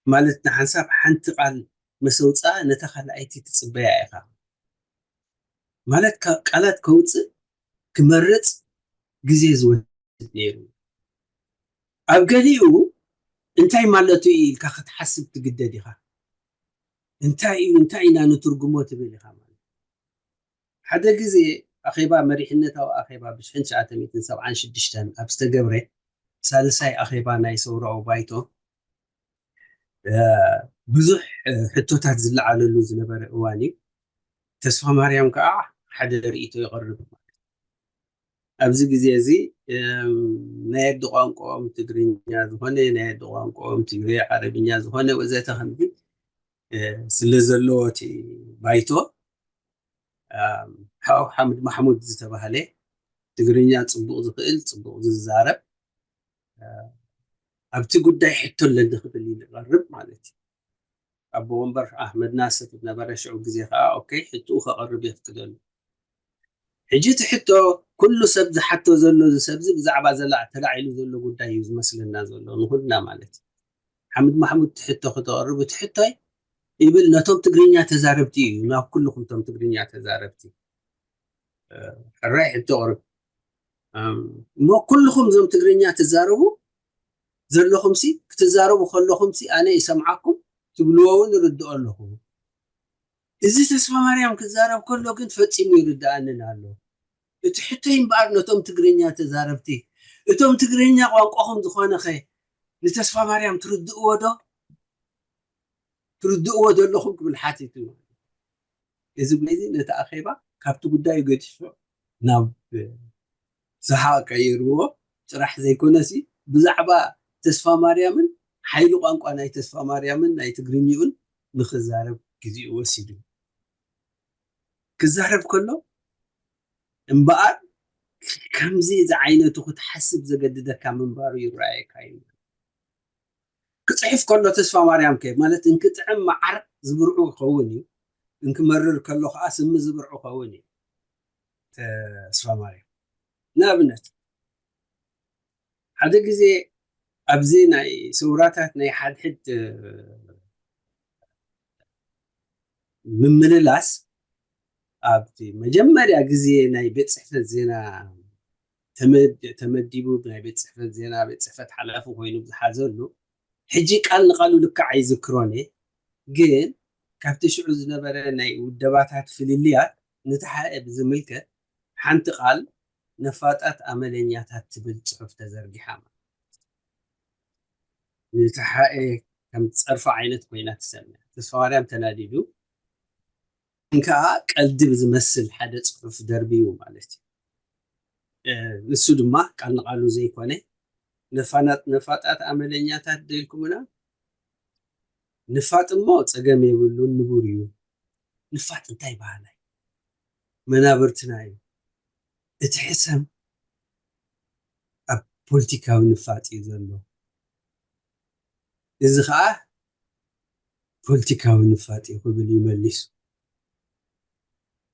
ማለት ንሓንሳብ ሓንቲ ቃል መሰውፃ ነታ ካልኣይቲ ትፅበያ ኢኻ ማለት ቃላት ከውፅእ ክመርፅ ግዜ ዝወስድ ነይሩ ኣብ ገሊኡ እንታይ ማለቱ እዩ ኢልካ ክትሓስብ ትግደድ ኢኻ እንታይ እዩ እንታይ ኢና ንትርጉሞ ትብል ኢኻ ማለት ሓደ ግዜ ኣኼባ መሪሕነታዊ ኣኼባ ብ ሽሕን ትሽዓተ ሚእትን ሰብዓን ሽዱሽተን ኣብ ዝተገብረ ሳልሳይ ኣኼባ ናይ ሰውራዊ ባይቶ ብዙሕ ሕቶታት ዝለዓለሉ ዝነበረ እዋን እዩ። ተስፋ ማርያም ከዓ ሓደ ርእይቶ የቕርብ ማለት ኣብዚ ግዜ እዚ ናይ ኣዲ ቋንቋኦም ትግርኛ ዝኾነ ናይ ኣዲ ቋንቋኦም ትግሬ ዓረብኛ ዝኾነ ወዘተ ከምዚ ስለ ዘለዎ እቲ ባይቶ ሓው ሓምድ ማሕሙድ ዝተባህለ ትግርኛ ፅቡቕ ዝኽእል ፅቡቕ ዝዛረብ ኣብቲ ጉዳይ ሕቶ ኣለኒ ክብል ይቐርብ ማለት እዩ ኣቦ ወንበር ኣሕመድ ናስር ዝነበረ ሽዑ ግዜ ከዓ ኦኬ ሕትኡ ከቐርብ የፍቅደሉ ሕጂ እቲ ሕቶ ኩሉ ሰብ ዝሓቶ ዘሎ እዚ ሰብዚ ብዛዕባ ዘላ ተላዒሉ ዘሎ ጉዳይ እዩ ዝመስለና ዘሎ ንኩልና ማለት እዩ ሓምድ ማሕሙድ ትሕቶ ክተቕርብ እቲ ሕቶይ ይብል ነቶም ትግርኛ ተዛረብቲ እዩ ናብ ኩልኹም ቶም ትግርኛ ተዛረብቲ ሕራይ ሕቶ ቅርብ እሞ ኩልኹም እዞም ትግርኛ ትዛረቡ ዘለኹምሲ ክትዛረቡ ከለኹምሲ ኣነ ይሰምዓኩም ትብልዎ እውን ይርድኦ ኣለኹ እዚ ተስፋ ማርያም ክዛረብ ከሎ ግን ፈጺሙ ይርድኣንን ኣሎ እቲ ሕቶይ እምበኣር ነቶም ትግርኛ ተዛረብቲ እቶም ትግርኛ ቋንቋኹም ዝኾነኸ ንተስፋ ማርያም ትርድእዎ ዶ ትርድእዎ ዘለኹም ክብል ሓቲቱ እዚ ጉዳይ እዚ ነቲ ኣኼባ ካብቲ ጉዳዩ ገዲፉ ናብ ሰሓቕ ቀይርዎ ጥራሕ ዘይኮነሲ ብዛዕባ ተስፋ ማርያምን ሓይሊ ቋንቋ ናይ ተስፋ ማርያምን ናይ ትግርኝኡን ንክዛረብ ግዜኡ ወሲዱ ክዛረብ ከሎ እምበኣር ከምዚ ዝዓይነቱ ክትሓስብ ዘገድደካ ምንባሩ ይረኣየካ እዩ ክፅሕፍ ከሎ ተስፋ ማርያም ከ ማለት እንክጥዕም መዓር ዝብርዑ ክኸውን እዩ እንክመርር ከሎ ከዓ ስሚ ዝብርዑ ክኸውን እዩ ተስፋ ማርያም ንኣብነት ሓደ ግዜ ኣብዚ ናይ ሰውራታት ናይ ሓድሕድ ምምልላስ ኣብቲ መጀመርያ ግዜ ናይ ቤት ጽሕፈት ዜና ተመድ- ተመዲቡ፣ ናይ ቤት ጽሕፈት ዜና ቤት ጽሕፈት ሓላፊ ኮይኑ ዝሓዘሉ፣ ሕጂ ቃል ንቓሉ ልክዕ ኣይዝክሮን እየ፣ ግን ካብቲ ሽዑ ዝነበረ ናይ ውደባታት ፍልልያት ንተሓኤ ብዝምልከት ሓንቲ ቃል ነፋጣት ኣመለኛታት ትብል ጽሑፍ ተዘርጊሓ። ንተሓኤ ከም ጸርፊ ዓይነት ኮይና ትሰምዕ። ተስፋማርያም ተናዲዱ፣ ግን ከኣ ቀልዲ ብዝመስል ሓደ ጽሑፍ ደርብዩ ማለት እዩ። እ፣ ንሱ ድማ ቃል ንቓሉ ዘይኮነ፣ ነፋናት- ነፋጣት ኣመለኛታት ደልኩምና፣ ንፋጥ እሞ ጸገም የብሉን፣ ንቡር እዩ። ንፋጥ እንታይ በሃላይ መናብርትና እዩ። እቲ ሕሰም ኣብ ፖለቲካዊ ንፋጥ እዩ ዘሎ። እዚ ኸኣ ፖለቲካዊ ንፋጥ እዩ ክብል እዩ መሊሱ።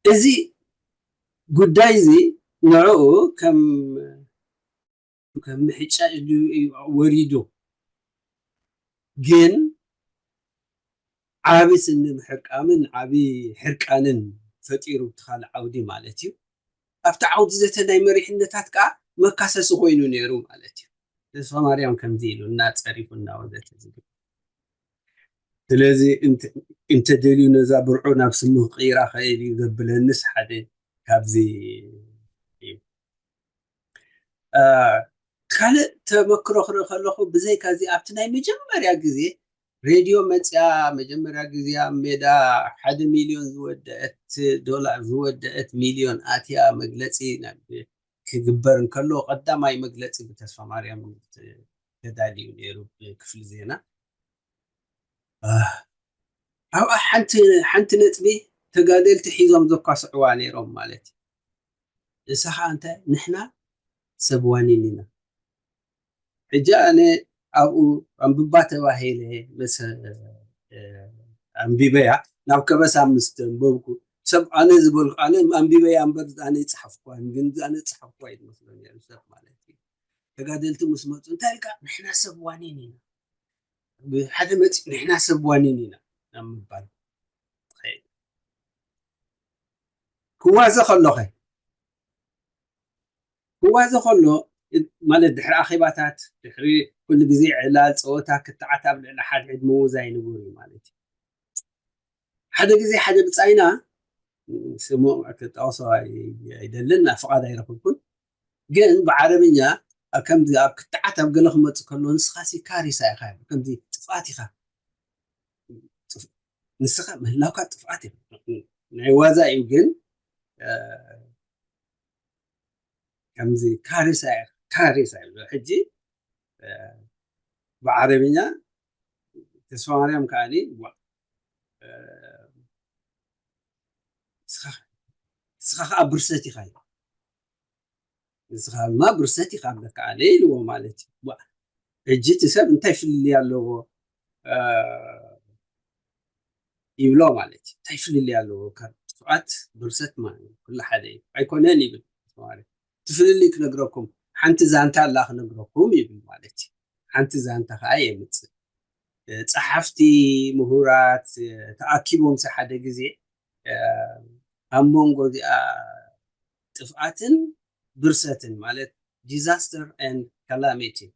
እዚ ጉዳይ እዚ ንዕኡ ከም ከም ምሕጫጭ ድዩ እዩ ወሪዱ። ግን ዓቢ ስኒ ምሕርቃምን ዓቢ ሕርቃንን ፈጢሩ፣ ብቲ ካልእ ዓውዲ ማለት እዩ። ኣብቲ ዓውዲ ዘተ ናይ መሪሕነታት ከኣ መካሰሲ ኮይኑ ነይሩ ማለት እዩ። ተስፋ ማርያም ከምዚ ኢሉ እና ጸሪፉ እና ወዘተ ዝብል። ስለዚ እንተ- እንተደልዩ ነዛ ብርዑ ናብ ስሙ ክቕይራ ኸእል እዩ ዘብለንስ ሓደ ካብዚ እዩ። እ፣ ካልእ ተመክሮ ክርኢ ከለኹ፣ ብዘይካ እዚ ኣብቲ ናይ መጀመርያ ግዜ ሬድዮ መፅያ፣ መጀመርያ ግዜ ኣብ ሜዳ ሓደ ሚልዮን ዝወደአት ዶላር ዝወደአት ሚልዮን ኣትያ መግለፂ ናብ- ክግበር እንከሎ፣ ቀዳማይ መግለፂ ብተስፋ ማርያም ተዳልዩ ነይሩ ብክፍሊ ዜና። እ፣ ኣብኣ ሓንቲ ሓንቲ ነጥቢ ተጋደልቲ ሒዞም ዘኳስዕዋ ነይሮም ማለት እዩ። እሳ ከዓ እንታይ? ንሕና ሰብ ዋኒን ኢና። ሕጂ ኣነ ኣብኡ ኣንብባ ተባሂለ ምስ እ፣ ኣንቢበያ ናብ ከበሳ ምስ ተንበብኩ፣ ሰብ ኣነ ዝበልኩ፣ ኣነ ኣንቢበያ እምበር ኣነ ይፅሓፍኳ፣ ግን ኣነ ዝፅሓፍኳ እዩ ዝመስሎ ነይሩ ሰብ ማለት እዩ። ተጋደልቲ ምስ መፁ እንታይ ኢልካ? ንሕና ሰብ ዋኒን ኢና። ብሓደ መፂ ንሕና ሰብ ዋኒን ኢና ናብ ምባል ትኸይድ። ክዋዘ ከሎኸ ክዋዘ ከሎ ማለት ድሕሪ ኣኼባታት፣ ድሕሪ ኩሉ ግዜ ዕላል፣ ፀወታ፣ ክትዓት ኣብ ልዕሊ ሓድሕድ ምውዛይ ንቡር እዩ ማለት እዩ። ሓደ ግዜ ሓደ ብፃይና፣ ስሙ ክጠቕሶ ኣይ- ኣይደልን፣ ፍቓድ ኣይረኽብኩን፣ ግን ብዓረብኛ ኣብ ከምዚ ኣብ ክትዓት ኣብ ገለ ክመፅእ ከሎ ንስኻሲ ካሪሳ ኢኻ፣ ከምዚ ጥፍኣት ኢኻ፣ ጥፍ- ንስኻ ምህላውካ ጥፍኣት ኢኻ። ናይ ዋዛ እዩ ግን እ፣ ከምዚ ካሪሳ ካሪሳ ይብሎ። ሕጂ እ፣ ብዓረብኛ ተስፋ ማርያም ከዓኒ ዋ፣ እ፣ ንስኻ ንስኻ ከዓ ብርሰት ኢኻ እዩ። ንስኻ ድማ ብርሰት ኢኻ ብለካ ኣለ ኢልዎ ማለት እዩ። ዋ፣ ሕጂ እቲ ሰብ እንታይ ፍልልይ ኣለዎ እ፣ ይብሎ ማለት እዩ። እንታይ ፍልልይ ኣለዎ ካብ ጥፍኣት ብርሰት ማለት እዩ። ኩሉ ሓደ እዩ ኣይኮነን ይብል ማለት እዩ። እቲ ፍልልይ ክነግረኩም ሓንቲ ዛንታ ኣላ ክነግረኩም ይብል ማለት እዩ። ሓንቲ ዛንታ ከዓ የምፅእ። እ፣ ፀሓፍቲ፣ ምሁራት እ፣ ተኣኪቦም ሲ ሓደ ግዜ እ፣ ኣብ መንጎ እዚኣ ጥፍኣትን ብርሰትን ማለት disaster and calamity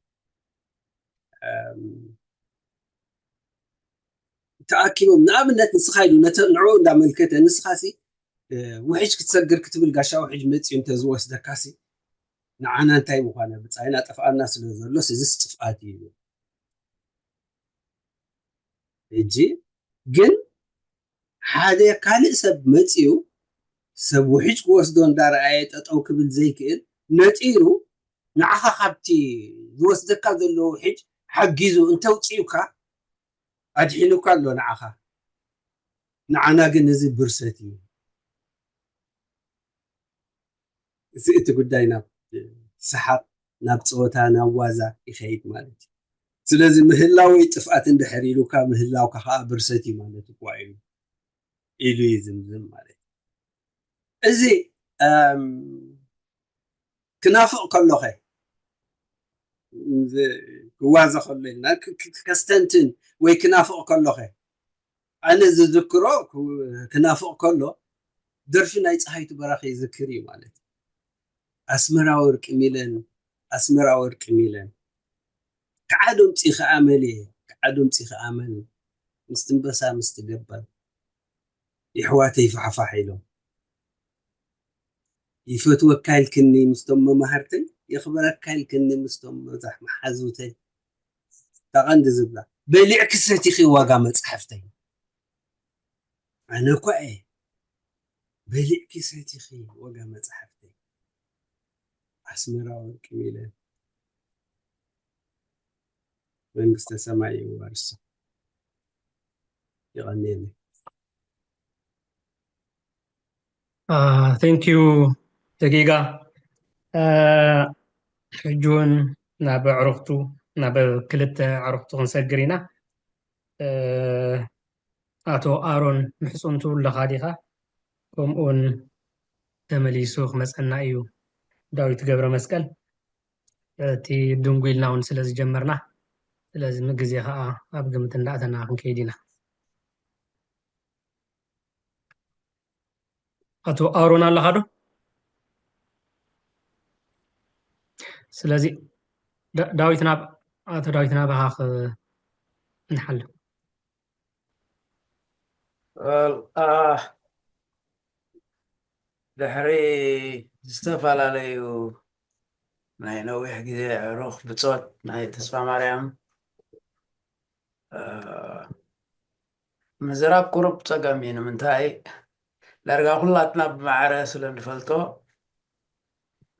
ተኣኪቦም ንኣብነት ንስኻ ኢሉ ነተ ንዕኡ እንዳመልከተ ንስኻሲ ውሕጅ ክትሰግር ክትብል ጋሻ ውሕጅ መፅዩ እንተዝወስደካሲ ንዓና እንታይ ምዃነ ብፃይና ጠፍኣና ስለ ዘሎ ስዝስ ጥፍኣት እዩ ሕጂ ግን ሓደ ካልእ ሰብ መፅዩ ሰብ ውሕጅ ክወስዶ እንዳረኣየ ጠጠው ክብል ዘይክእል ነጢሩ ንዓኻ ካብቲ ዝወስደካ ዘሎ ውሕጅ ሓጊዙ እንተውፅዩካ ኣድሒኑካ ኣሎ ንዓኻ። ንዓና ግን እዚ ብርሰት እዩ። እዚ እቲ ጉዳይ ናብ ሰሓቕ ናብ ፀወታ ናብ ዋዛ ይኸይድ ማለት እዩ። ስለዚ ምህላወይ ጥፍኣት እንድሕር ኢሉካ ምህላውካ ከዓ ብርሰት እዩ ማለት እኳ እዩ ኢሉ ይዝምዝም ማለት እዩ። እዚ ክናፍቕ ከሎኸ ክዋዘ ከሎ ኢልና ከስተንትን ወይ ክናፍቕ ከሎኸ ኣነ ዝዝክሮ ክናፍቕ ከሎ ደርፊ ናይ ፀሃይቱ በራኺ ይዝክር እዩ ማለት እዩ። ኣስመራ ወርቂ ሚለን ኣስመራ ወርቂ ሚለን ከዓ ድምፂ ከዓ መል ከዓ ድምፂ ከዓ መል ምስቲ እምበሳ ምስቲ ገባል ይሕዋተይ ፋሕፋሕ ኢሎም ይፈትወካ ኢልክኒ ምስቶም መማህርተይ የኽብረካ ኢልክኒ ምስቶም መዛሕ መሓዙተይ እታ ቀንዲ ዝብላ በሊዕኪ ሰቲኺ ዋጋ መፅሓፍተይ ኣነ እኳ እየ በሊዕኪ ሰቲኺ ዋጋ መፅሓፍተይ ኣስመራ ወርቂ ሚለን መንግስተ ሰማይ ይዋርሶ ይቐንየለይ thank you ደቂቃ ሕጂ እውን ናብ ኣዕሩኽቱ ናብ ክልተ ኣዕሩኽቱ ክንሰግር ኢና ኣቶ ኣሮን ምሕፁንቱ ኣለኻ ዲኻ ከምኡውን ተመሊሱ ክመፀና እዩ ዳዊት ገብረ መስቀል እቲ ድንጉ ኢልና እውን ስለ ዝጀመርና ስለዚ ግዜ ከዓ ኣብ ግምት እንዳእተና ክንከይድ ኢና ኣቶ ኣሮን ኣለኻ ዶ ስለዚ ዳዊት ናብ ኣቶ ዳዊት ናባኻ ንሓሉ ድሕሪ ዝተፈላለዩ ናይ ነዊሕ ግዜ ዕሩኽ ብፆት ናይ ተስፋ ማርያም ምዝራብ ቁሩብ ፀገም እዩ ንምንታይ ዳርጋ ኩላትና ብማዕረ ስለ ንፈልጦ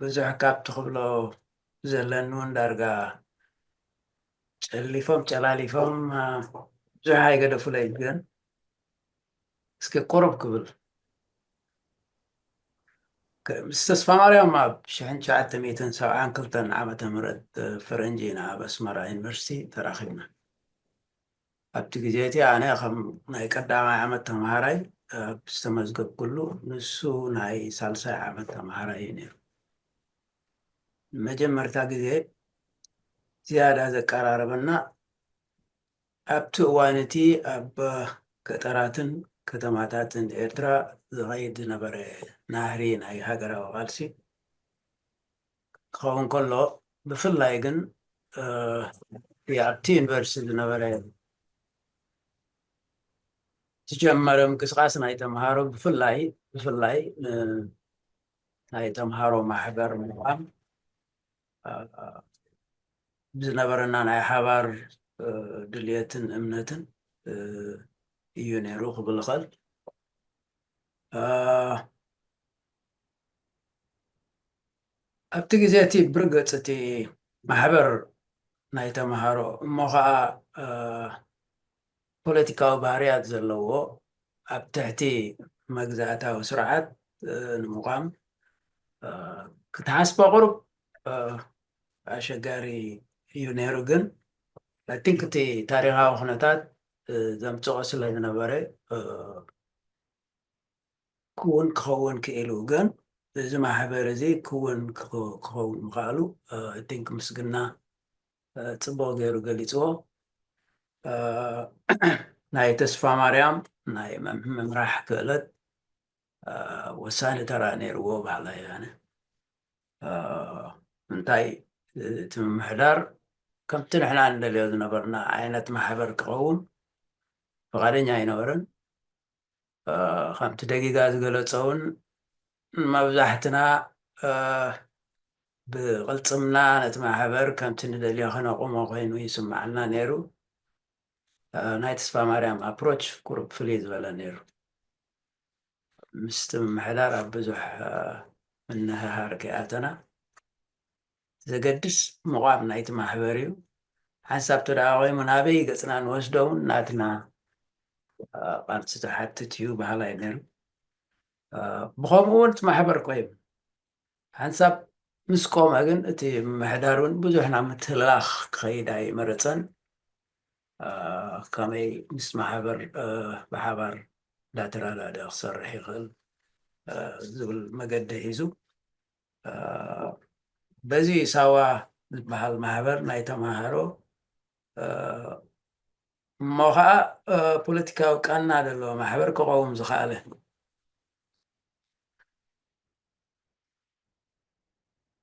ብዙሕ ካብ ትኽብሎ ዘለኒ እውን ዳርጋ ጨሊፎም ጨላሊፎም ብዙሕ ኣይገደፉለይ ግን እስኪ ቁሩብ ክብል ምስ ተስፋ ማርያም ኣብ ሽሕን ትሽዓተ ሚእትን ሰብዓን ክልተን ዓመተ ምህረት ፈረንጂ ኢና ኣብ ኣስመራ ዩኒቨርሲቲ ተራኺብና ኣብቲ ግዜ እቲ ኣነ ከም ናይ ቀዳማይ ዓመት ተምሃራይ ዝተመዝገብኩሉ ንሱ ናይ ሳልሳይ ዓመት ተምሃራይ እዩ ነይሩ ንመጀመርታ ግዜ ዝያዳ ዘቀራረበና ኣብቲ እዋን እቲ ኣብ ገጠራትን ከተማታትን ኤርትራ ዝኸይድ ዝነበረ ናህሪ ናይ ሃገራዊ ቃልሲ ክኸውን ከሎ ብፍላይ ግን ኣብቲ ዩኒቨርሲቲ ዝነበረ ዝጀመረ ምንቅስቃስ ናይ ተምሃሮ ብፍላይ ብፍላይ ናይ ተምሃሮ ማሕበር ምቋም ብዝነበረና ናይ ሓባር ድልየትን እምነትን እዩ ነይሩ ክብል ኽእል ኣብቲ ግዜ እቲ ብርግፅ እቲ ማሕበር ናይ ተምሃሮ እሞ ከዓ ፖለቲካዊ ባህርያት ዘለዎ ኣብ ትሕቲ መግዛእታዊ ስርዓት ንምቋም ክትሓስቦ ቁሩብ ኣሸጋሪ እዩ ነይሩ ግን I think እቲ ታሪኻዊ ኩነታት ዘምፅኦ ስለ ዝነበረ ክውን ክኸውን ክኢሉ ግን እዚ ማሕበር እዚ ክውን ክኸውን ምኽኣሉ I think ምስግና ፅቡቕ ገይሩ ገሊፅዎ ናይ ተስፋ ማርያም ናይ ምምራሕ ክእለት ወሳኒ ተራ ነይርዎ ባህላ እየ ኣነ እንታይ እቲ ምምሕዳር ከምቲ ንሕና ንደልዮ ዝነበርና ዓይነት ማሕበር ክኸውን ፍቓደኛ ኣይነበረን ከምቲ ደጊጋ ዝገለፀ እውን መብዛሕትና ብቕልፅምና ነቲ ማሕበር ከምቲ ንደልዮ ከነቑሞ ኮይኑ ይስምዓና ነይሩ ናይ ተስፋ ማርያም ኣፕሮች ቁሩብ ፍልይ ዝበለ ነይሩ ምስቲ ምምሕዳር ኣብ ብዙሕ ምንህሃር ከይኣተና ዘገድስ ምቋም ናይቲ ማሕበር እዩ ሓንሳብ ተደኣ ኮይኑ ናበይ ገፅና ንወስዶ እውን ናትና ቃልሲ ዝሓትት እዩ በሃላይ ነይሩ ብኸምኡ እውን እቲ ማሕበር ቆይም ሓንሳብ ምስ ቆመ ግን እቲ ምምሕዳር እውን ብዙሕ ናብ ምትህልላኽ ክኸይድ ኣይመረፀን ከመይ ምስ ማሕበር ብሓባር እንዳተረዳደ ክሰርሕ ይኽእል ዝብል መገዲ ሒዙ በዚ ሳዋ ዝበሃል ማሕበር ናይ ተምሃሮ እሞ ከዓ ፖለቲካዊ ቃና ዘለዎ ማሕበር ክቐውም ዝኸኣለ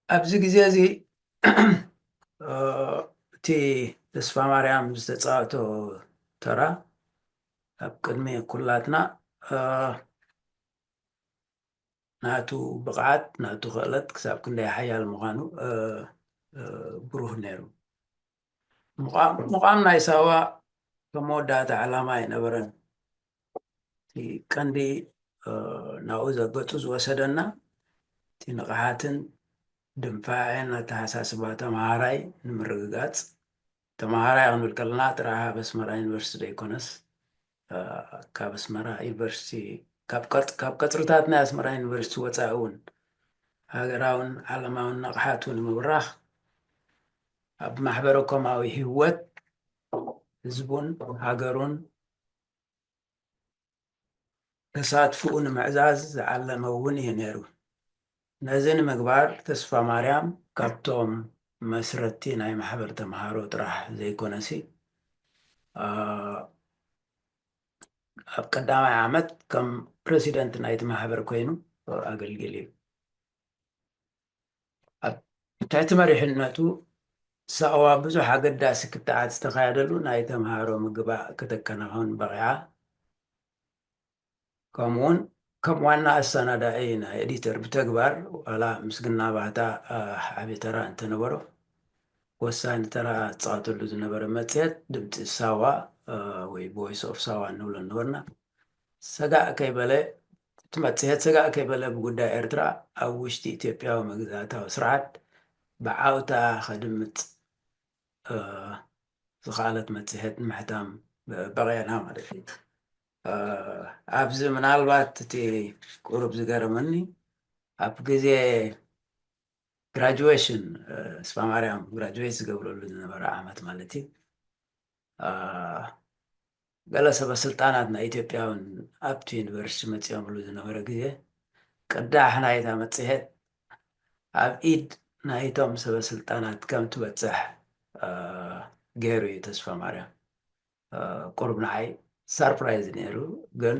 ኣብዚ ግዜ እዚ እቲ ተስፋ ማርያም ዝተፃወቶ ተራ ኣብ ቅድሚ ኩላትና ናቱ ብቕዓት ናቱ ክእለት ክሳብ ክንደይ ሓያል ምዃኑ ብሩህ ነይሩ። ምቓም ናይ ሳዋ ከም መወዳእታ ዕላማ ኣይነበረን። እቲ ቀንዲ ናብኡ ዘገፁ ዝወሰደና እቲ ንቕሓትን ድንፋዐን ኣተሓሳስባ ተምሃራይ ንምርግጋፅ፣ ተምሃራይ ክንብል ከለና ጥራሕ ኣብ ኣስመራ ዩኒቨርሲቲ ዘይኮነስ ካብ ኣስመራ ዩኒቨርሲቲ ካብ ቀጽርታት ናይ ኣስመራ ዩኒቨርሲቲ ወፃኢ እውን ሃገራውን ዓለማውን ንቕሓቱ ንምብራኽ ኣብ ማሕበረ ኮማዊ ህይወት ህዝቡን ሃገሩን ተሳትፍኡ ንምዕዛዝ ዝዓለመ እውን እዩ ነይሩ። ነዚ ንምግባር ተስፋ ማርያም ካብቶም መስረቲ ናይ ማሕበር ተምሃሮ ጥራሕ ዘይኮነሲ ኣብ ቀዳማይ ዓመት ከም ፕረሲደንት ናይቲ ማሕበር ኮይኑ ኣገልጊሉ እዩ። ኣብ ትሕቲ መሪሕነቱ ሳዋ ብዙሕ ኣገዳሲ ክትዓት ዝተኻየደሉ ናይ ተምሃሮ ምግባእ ከተከናውን በቂዓ። ከምኡውን ከም ዋና ኣሰናዳኢ ናይ ኤዲተር ብተግባር ዋላ ምስግና ባህታ ዓብዪ ተራ እንተነበሮ ወሳኒ ተራ ዝፃወተሉ ዝነበረ መፅሄት ድምፂ ሳዋ ወይ ቮይስ ኦፍ ሳዋ እንብሎ ነበርና። ሰጋእ ከይበለ እቲ መፅሄት ሰጋእ ከይበለ ብጉዳይ ኤርትራ ኣብ ውሽጢ ኢትዮጵያዊ መግዛእታዊ ስርዓት ብዓውታ ከድምፅ ዝኸኣለት መፅሄት ንምሕታም በቒዕና ማለት እዩ። ኣብዚ ምናልባት እቲ ቁሩብ ዝገረመኒ ኣብ ግዜ ግራጁዌሽን ተስፋ ማርያም ግራጁዌት ዝገብረሉ ዝነበረ ዓመት ማለት እዩ። ገለ ሰበ ስልጣናት ናይ ኢትዮጵያ እውን ኣብቲ ዩኒቨርሲቲ መፂኦምሉ ዝነበረ ግዜ ቅዳሕ ናይታ መፅሄት ኣብ ኢድ ናይቶም ሰበ ስልጣናት ከም ትበፅሕ ገይሩ እዩ ተስፋ ማርያም። ቁሩብ ንዓይ ሳርፕራይዝ ነይሩ፣ ግን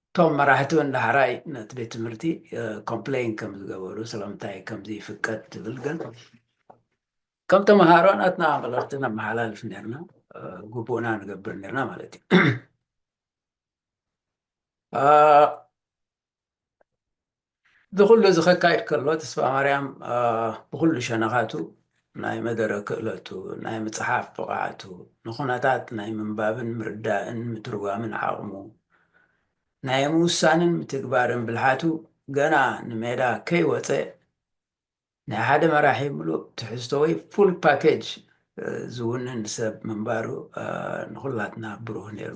እቶም መራሕቲ እውን ዳሕራይ ነቲ ቤት ትምህርቲ ኮምፕሌን ከም ዝገበሩ ስለምንታይ ከምዚ ይፍቀድ ትብል ግን ከም ተምሃሮ ናትና መልእኽቲ ነመሓላልፍ ነርና፣ ግቡእና ንገብር ነርና ማለት እዩ። እዚ ኩሉ እዚ ከካይድ ከሎ ተስፋ ማርያም ብኩሉ ሸነኻቱ ናይ መደረ ክእለቱ፣ ናይ ምፅሓፍ ብቕዓቱ፣ ንኩነታት ናይ ምንባብን ምርዳእን ምትርጓምን ዓቕሙ፣ ናይ ምውሳንን ምትግባርን ብልሓቱ ገና ንሜዳ ከይወፀ ናይ ሓደ መራሒ ምሉእ ትሕዝቶ ወይ ፉል ፓኬጅ ዝውንን ሰብ ምንባሩ ንኩላትና ብሩህ ነይሩ።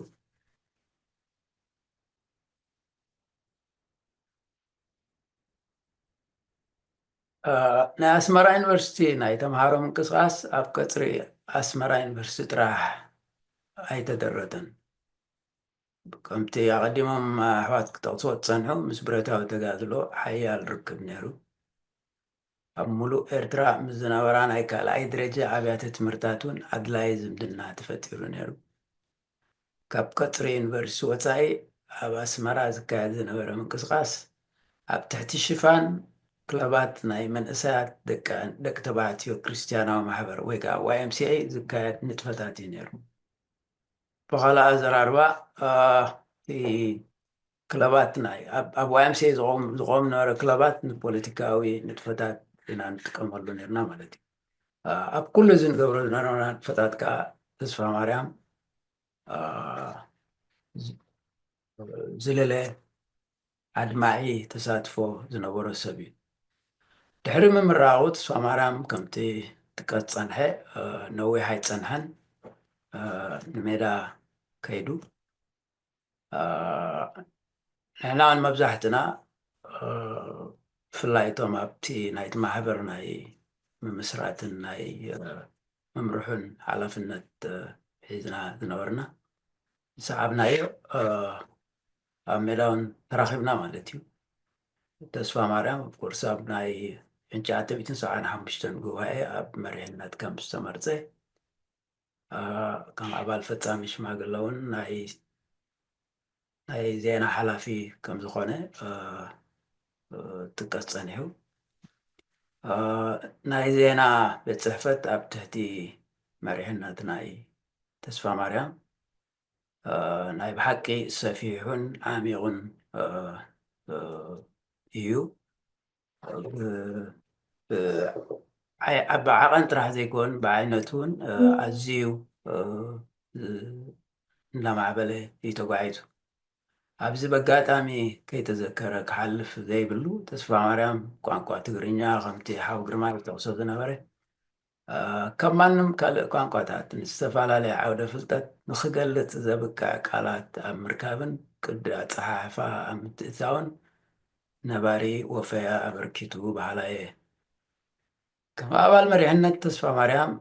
ናይ ኣስመራ ዩኒቨርሲቲ ናይ ተምሃሮ ምንቅስቃስ ኣብ ቀፅሪ ኣስመራ ዩኒቨርሲቲ ጥራሕ ኣይተደረተን። ከምቲ ኣቐዲሞም ኣሕዋት ክጠቕስዎ ዝፀንሑ ምስ ብረታዊ ተጋድሎ ሓያል ርክብ ነይሩ። ኣብ ሙሉእ ኤርትራ ምስ ዝነበራ ናይ ካልኣይ ደረጃ ኣብያተ ትምህርታት እውን ኣድላዪ ዝምድና ተፈጢሩ ነይሩ። ካብ ቀፅሪ ዩኒቨርሲቲ ወፃኢ ኣብ ኣስመራ ዝካየድ ዝነበረ ምንቅስቃስ ኣብ ትሕቲ ሽፋን ክለባት ናይ መንእሰያት ደቂ ተባዕትዮ ክርስትያናዊ ማሕበር ወይ ከዓ ዋይ ኤም ሲ ኤ ዝካየድ ንጥፈታት እዩ ነይሩ። ብኻልእ ኣዘራርባ እቲ ክለባት ናይ ኣብ ዋይ ኤም ሲ ኤ ዝቖሙ ዝነበረ ክለባት ንፖለቲካዊ ንጥፈታት ኢና ንጥቀመሉ ነርና ማለት እዩ። ኣብ ኩሉ እዚ ንገብሮ ዝነበርና ንጥፈታት ከዓ ተስፋ ማርያም ዝለለ ኣድማዒ ተሳትፎ ዝነበሮ ሰብ እዩ። ድሕሪ ምምራቑ ተስፋ ማርያም ከምቲ ጥቀስ ጸንሐ ነዊሕ ኣይጸንሐን ንሜዳ ከይዱ። ንሕና እውን መብዛሕትና ብፍላይ እቶም ኣብቲ ናይቲ ማሕበር ናይ ምምስራትን ናይ ምምርሑን ሓላፍነት ሒዝና ዝነበርና ዝሰዓብናዮ ኣብ ሜዳ እውን ተራኺብና ማለት እዩ። ተስፋ ማርያም ኦፍኮርስ ኣብ ናይ ሽሕን ትሽዓተ ሚእትን ሰብዓን ሓሙሽተን ጉባኤ ኣብ መሪሕነት ከም ዝተመርፀ ከም ኣባል ፈፃሚ ሽማግለ እውን ናይ ናይ ዜና ሓላፊ ከም ዝኾነ እ፣ ጥቀስ ጸኒሑ። እ፣ ናይ ዜና ቤት ጽሕፈት ኣብ ትሕቲ መሪሕነት ናይ ተስፋ ማርያም፣ እ፣ ናይ ብሓቂ ሰፊሑን ዓሚቑን፣ እ፣ እ፣ እዩ። እ፣ እ፣ ዓይ-፣ ዓቢ ዓቐን ጥራሕ ዘይኮን፣ ብዓይነቱ እውን፣ እ፣ ኣዝዩ፣ እ፣ እ፣ እናማዕበለ እዩ ተጓዒዙ። ኣብዚ በጋጣሚ ከይተዘከረ ክሓልፍ ዘይብሉ፣ ተስፋ ማርያም ቋንቋ ትግርኛ፣ ከምቲ ሓው ግርማ ይጠቕሶ ዝነበረ፣ እ፣ ከም ማንም ካልእ ቋንቋታት ንዝተፈላለየ ዓውደ ፍልጠት ንኽገልጽ ዘብቅዕ ቃላት ኣብ ምርካብን ቅዲ ኣጸሓሕፋ ኣብ ምትእትታውን ነባሪ ወፈያ ኣበርኪቱ በሃላይ እየ። ከም ኣባል መሪሕነት ተስፋ ማርያም፣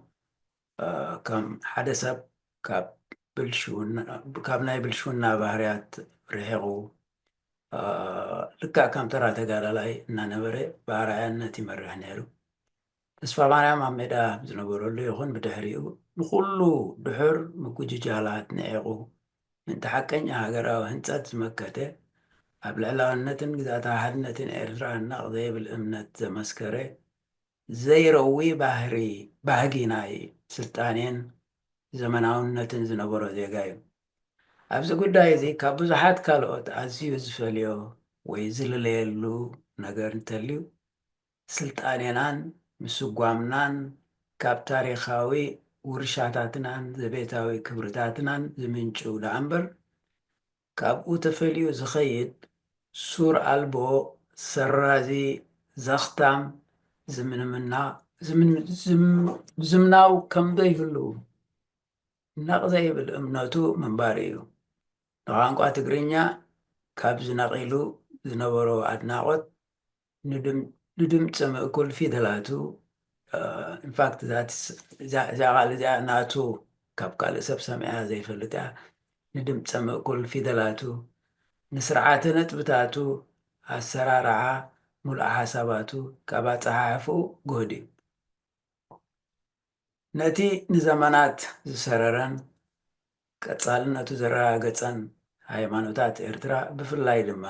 እ፣ ከም ሓደ ሰብ ካብ ብልሽውና፣ ካብ ናይ ብልሽውና ባህርያት ርሒቑ፣ እ፣ ልክዕ ከም ተራ ተጋዳላይ እናነበረ ብኣርኣያነት ይመርሕ ነይሩ። ተስፋ ማርያም ኣብ ሜዳ ዝነበረሉ ይኹን ብድሕሪኡ ንኹሉ ድሑር ምጉጅጃላት ንዒቑ፣ ምእንቲ ሓቀኛ ሃገራዊ ህንጸት ዝመከተ፣ ኣብ ልዕላውነትን ግዝኣታዊ ሓድነትን ኤርትራ ነቕ ዘይብል እምነት ዘመስከረ፣ ዘይረዊ ባህሪ፣ ባህጊ ናይ ስልጣኔን ዘመናውነትን ዝነበሮ ዜጋ እዩ። ኣብዚ ጉዳይ እዚ ካብ ብዙሓት ካልኦት ኣዝዩ ዝፈልዮ ወይ ዝልለየሉ ነገር እንተልዩ፣ ስልጣኔናን ምስጓምናን ካብ ታሪኻዊ ውርሻታትናን ዘቤታዊ ክብርታትናን ዝምንጩ ደኣ እምበር፣ ካብኡ ተፈልዩ ዝኸይድ ሱር ኣልቦ፣ ሰራዚ፣ ዘኽታም፣ ዝምንምና-፣ ዝምን-፣ ዝም-፣ ዝምናው ከም ዘይህሉ ነቕ ዘይብል እምነቱ ምንባሩ እዩ። ንቋንቋ ትግርኛ ካብዚ ነቒሉ ዝነበሮ ኣድናቖት ንድም-፣ ንድምፂ ምእኩል ፊደላቱ፣ እ፣ ኢንፋክት፣ እዛ ትስ-፣ እዛ፣ እዛ ቃል እዚኣ ናቱ ካብ ካልእ ሰብ ሰሚዐያ ዘይፈልጥ እያ። ንድምፀ ምእኩል ፊደላቱ፣ ንስርዓተ ነጥብታቱ፣ ኣሰራርዓ፣ ሙሉእ ሓሳባቱ፣ ካብ ኣፀሓሕፍኡ ጉህድ እዩ። ነቲ ንዘመናት ዝሰረረን ቀጻልነቱ ዘረጋገጸን ሃይማኖታት ኤርትራ፣ ብፍላይ ድማ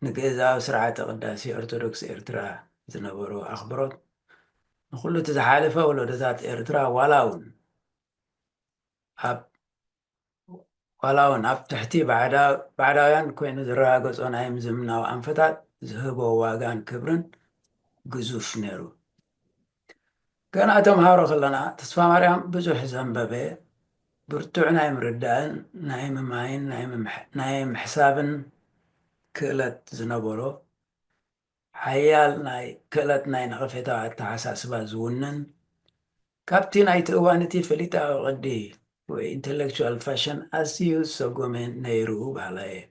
ንግእዛዊ ስርዓተ ቅዳሴ ኦርቶዶክስ ኤርትራ ዝነበሮ ኣኽብሮት፣ ንኹሉ እቲ ዝሓለፈ ወለዶታት ኤርትራ፣ ዋላ እውን ኣብ፣ ዋላ እውን ኣብ ትሕቲ ባዕዳ-፣ ባዕዳውያን ኮይኑ ዝረጋገጾ ናይ ምዝምናዊ ኣንፈታት ዝህቦ ዋጋን ክብርን ግዙፍ ነይሩ። ገና ተምሃሮ ከለና፣ ተስፋማርያም ብዙሕ ዘንበበ፣ ብርቱዕ ናይ ምርዳእን ናይ ምማይን ናይ ምምሕ-፣ ናይ ምሕሳብን ክእለት ዝነበሮ፣ ሓያል ናይ ክእለት ናይ ነቐፌታዊ ኣተሓሳስባ ዝውንን፣ ካብቲ ናይቲ እዋን እቲ ፈሊጣዊ ቅዲ ወይ ኢንተሌክቹዋል ፋሽን ኣዝዩ ዝሰጎመ ነይሩ በሃላይ እየ።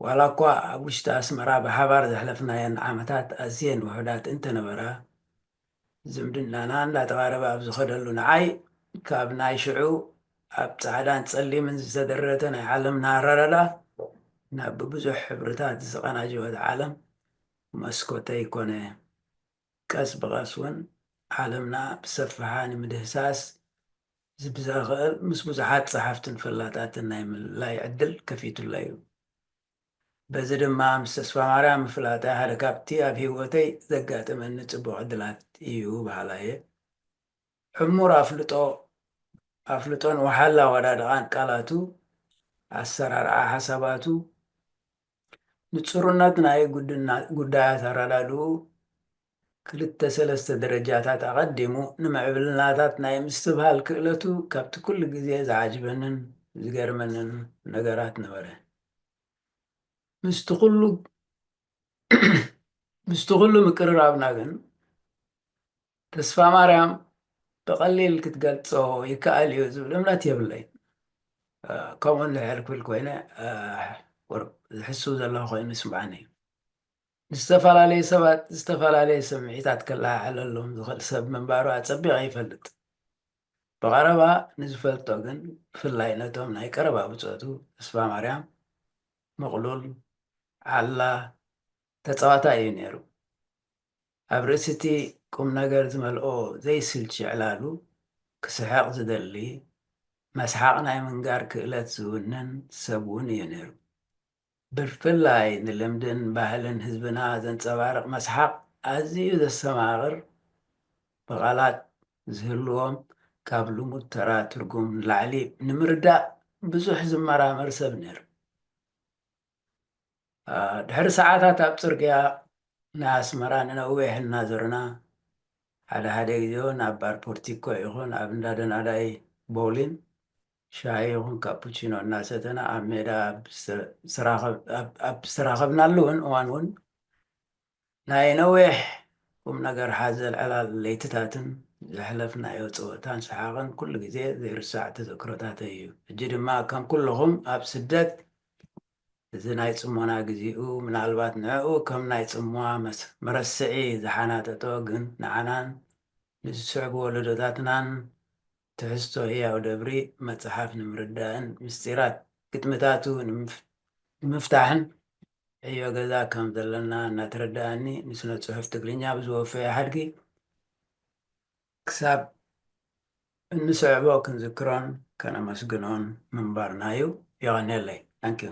ዋላ እኳ ኣብ ውሽጢ ኣስመራ ብሓባር ዘሕለፍናየን ዓመታት ኣዝየን ውሑዳት እንተነበራ፣ ዝምድናና እንዳተቓረበ ኣብ ዝኸደሉ፣ ንዓይ ካብ ናይ ሽዑ ኣብ ጻዕዳን ጸሊምን ዝተደረተ ናይ ዓለምና ኣረዳዳ ናብ ብብዙሕ ሕብርታት ዝቐናጀወት ዓለም መስኮተይ ኮነ። ቀስ ብቐስ እውን ዓለምና ብሰፍሓ ንምድህሳስ ዝብዘኽእል ምስ ብዙሓት ጸሓፍትን ፈላጣትን ናይ ምልላይ ዕድል ከፊቱለይ እዩ። በዚ ድማ ምስ ተስፋማርያም ምፍላጠይ ሓደ ካብቲ ኣብ ህይወተይ ዘጋጠመኒ ጽቡቕ ዕድላት እዩ በሃላይ እየ። ዕሙር ኣፍልጦ፣ ኣፍልጦን ወሓላ ኣወዳድቓን ቃላቱ፣ ኣሰራርዓ ሓሳባቱ፣ ንጹርነት ናይ ጉድና-፣ ጉዳያት ኣረዳድኡ፣ ክልተ ሰለስተ ደረጃታት ኣቐዲሙ ንምዕብልናታት ናይ ምስትብሃል ክእለቱ ካብቲ ኩሉ ግዜ ዝዓጅበንን ዝገርመንን ነገራት ነበረ። ምስቲ ኩሉ፣ ምስቲ ኩሉ ምቅርራብና ግን፣ ተስፋማርያም ብቐሊል ክትገልጾ ይከኣል እዩ ዝብል እምነት የብለይን። እ፣ ከምኡ እንድሕር ክብል ኮይነ፣ እ፣ ቁሩብ ዝሕስው ዘለኹ ኮይኑ ይስምዓኒ እዩ። ንዝተፈላለዩ ሰባት ዝተፈላለየ ስምዒታት ከለዓዕለሎም ዝኽእል ሰብ ምንባሩ ኣጸቢቐ ይፈልጥ። ብቐረባ ንዝፈልጦ ግን፣ ብፍላይ ነቶም ናይ ቀረባ ብጾቱ፣ ተስፋማርያም ምቕሉል፣ ዓላ፣ ተጻዋታይ እዩ ነይሩ። ኣብ ርእሲ እቲ ቁም ነገር ዝመልኦ ዘይስልቺ ዕላሉ፣ ክስሕቕ ዝደሊ፣ መስሓቕ ናይ ምንጋር ክእለት ዝውንን ሰብ እውን እዩ ነይሩ። ብፍላይ ንልምድን ባህልን ህዝብና ዘንጸባርቕ መስሓቕ ኣዝዩ ዘስተማቕር፣ ብቓላት ዝህልዎም ካብ ልሙድ ተራ ትርጉም ንላዕሊ ንምርዳእ ብዙሕ ዝመራመር ሰብ ነይሩ። ድሕሪ ሰዓታት ኣብ ጽርግያ ንኣስመራ ንነዊሕ እናዞርና፣ ሓደ ሓደ ግዜ እውን ኣብ ባር ፖርቲኮ ይኹን ኣብ እንዳ ደናዳይ ቦውሊን ሻሂ ይኹን ካፑቺኖ እናሰተና ኣብ ሜዳ ኣብ ዝተራኸብናሉ እውን እዋን እውን ናይ ነዊሕ ቁም ነገር ሓዘል ዕላል ለይትታትን ዘሕለፍናዮ ጸወታን ሰሓቕን ኩሉ ግዜ ዘይርሳዕ ተዘክሮታተይ እዩ። ሕጂ ድማ ከም ኩልኹም ኣብ ስደት እዚ ናይ ጽሞና ግዜኡ ምናልባት ንዕኡ ከም ናይ ጽምዋ መስ- መረስዒ ዝሓናጠጦ ግን ንዓናን ንዝስዕቡ ወለዶታትናን ትሕዝቶ ህያው ደብሪ መጽሓፍ ንምርዳእን ምስጢራት ግጥምታቱ ንምፍ- ንምፍታሕን ዕዮ ገዛ ከም ዘለና እናተረዳእኒ ንስነ ጽሑፍ ትግርኛ ብዝወፈየ ሓድጊ ክሳብ እንስዕቦ ክንዝክሮን ከነመስግኖን ምንባርና እዩ። የቐንየለይ። Thank you።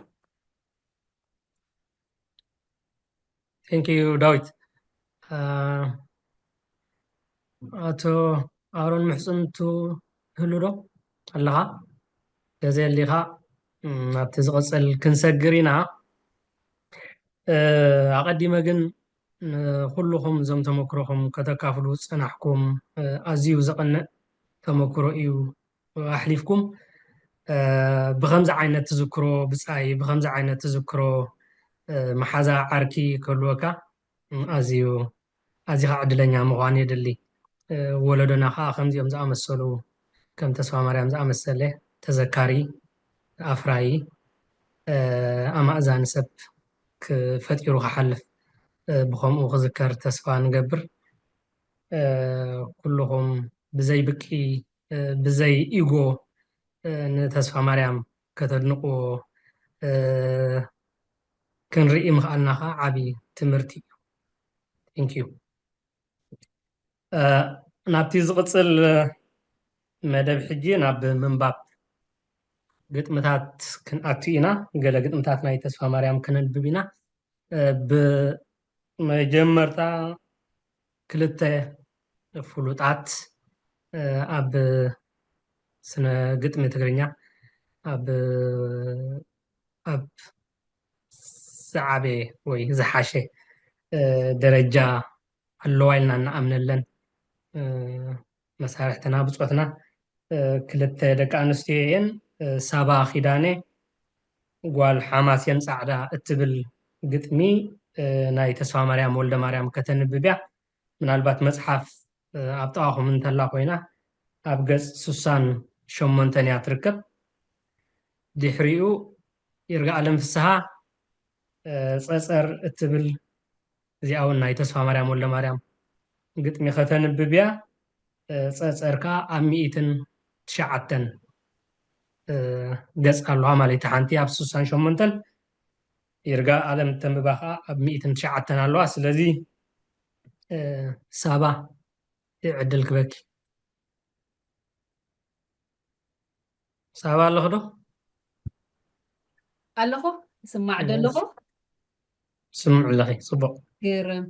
Thank you ዳዊት። ኣቶ ኣሮን ምሕጽንቱ ህሉ ዶ ኣለኻ? ተዘየሊኻ ናብቲ ዝቐጽል ክንሰግር ኢና። ኣቐዲመ ግን ንኹልኹም እዞም ተመክሮኹም ከተካፍሉ ዝጸናሕኩም ኣዝዩ ዘቐንእ ተመክሮ እዩ ኣሕሊፍኩም። ብኸምዚ ዓይነት ትዝክሮ ብጻይ፣ ብኸምዚ ዓይነት ትዝክሮ መሓዛ ዓርኪ ክህልወካ ኣዝዩ ኣዚኻ ዕድለኛ ምዃን የድሊ። ወለዶና ከዓ ከምዚኦም ዝኣመሰሉ ከም ተስፋ ማርያም ዝኣመሰለ ተዘካሪ ኣፍራዪ ኣማእዛኒ ሰብ ክፈጢሩ ክሓልፍ ብኸምኡ ክዝከር ተስፋ ንገብር። ኩልኹም ብዘይ ብቂ ብዘይ ኢጎ ንተስፋ ማርያም ከተድንቅዎ ክንርኢ ምኽኣልና ከዓ ዓብዪ ትምህርቲ እዩ። Thank you። ናብቲ ዝቕፅል መደብ ሕጂ ናብ ምንባብ ግጥምታት ክንኣቱ ኢና። ገለ ግጥምታት ናይ ተስፋ ማርያም ከነንብብ ኢና። ብመጀመርታ ክልተ ፍሉጣት ኣብ ስነ ግጥሚ ትግርኛ ኣብ ኣብ ዝዓበየ ወይ ዝሓሸ ደረጃ ኣለዋ ኢልና እንኣምነለን መሳርሕትና ብፆትና ክልተ ደቂ ኣንስትዮ እየን። ሳባ ኪዳነ ጓል ሓማሴን ፃዕዳ እትብል ግጥሚ ናይ ተስፋ ማርያም ወልደ ማርያም ከተንብብ እያ። ምናልባት መፅሓፍ ኣብ ጥቓኹም እንተላ ኮይና ኣብ ገፅ ሱሳን ሸሞንተን እያ ትርከብ። ድሕሪኡ ይርጋኣለም ፍስሃ ፀፀር እትብል እዚኣ እውን ናይ ተስፋ ማርያም ወልደ ማርያም ግጥሚ ከተንብብ እያ። ፀፀር ከዓ ኣብ ሚእትን ትሽዓተን ገፅ ኣለዋ ማለት ሓንቲ ኣብ ስሳን ሸሞንተን ይርጋ ኣለም ተንብባ ከዓ ኣብ ሚእትን ትሽዓተን ኣለዋ። ስለዚ ሳባ ዕድል ክበኪ። ሳባ ኣለኹ ዶ? ኣለኹ። ስማዕ ዶ ኣለኹ? ስምዑ ኣለኺ። ፅቡቕ። ግርም።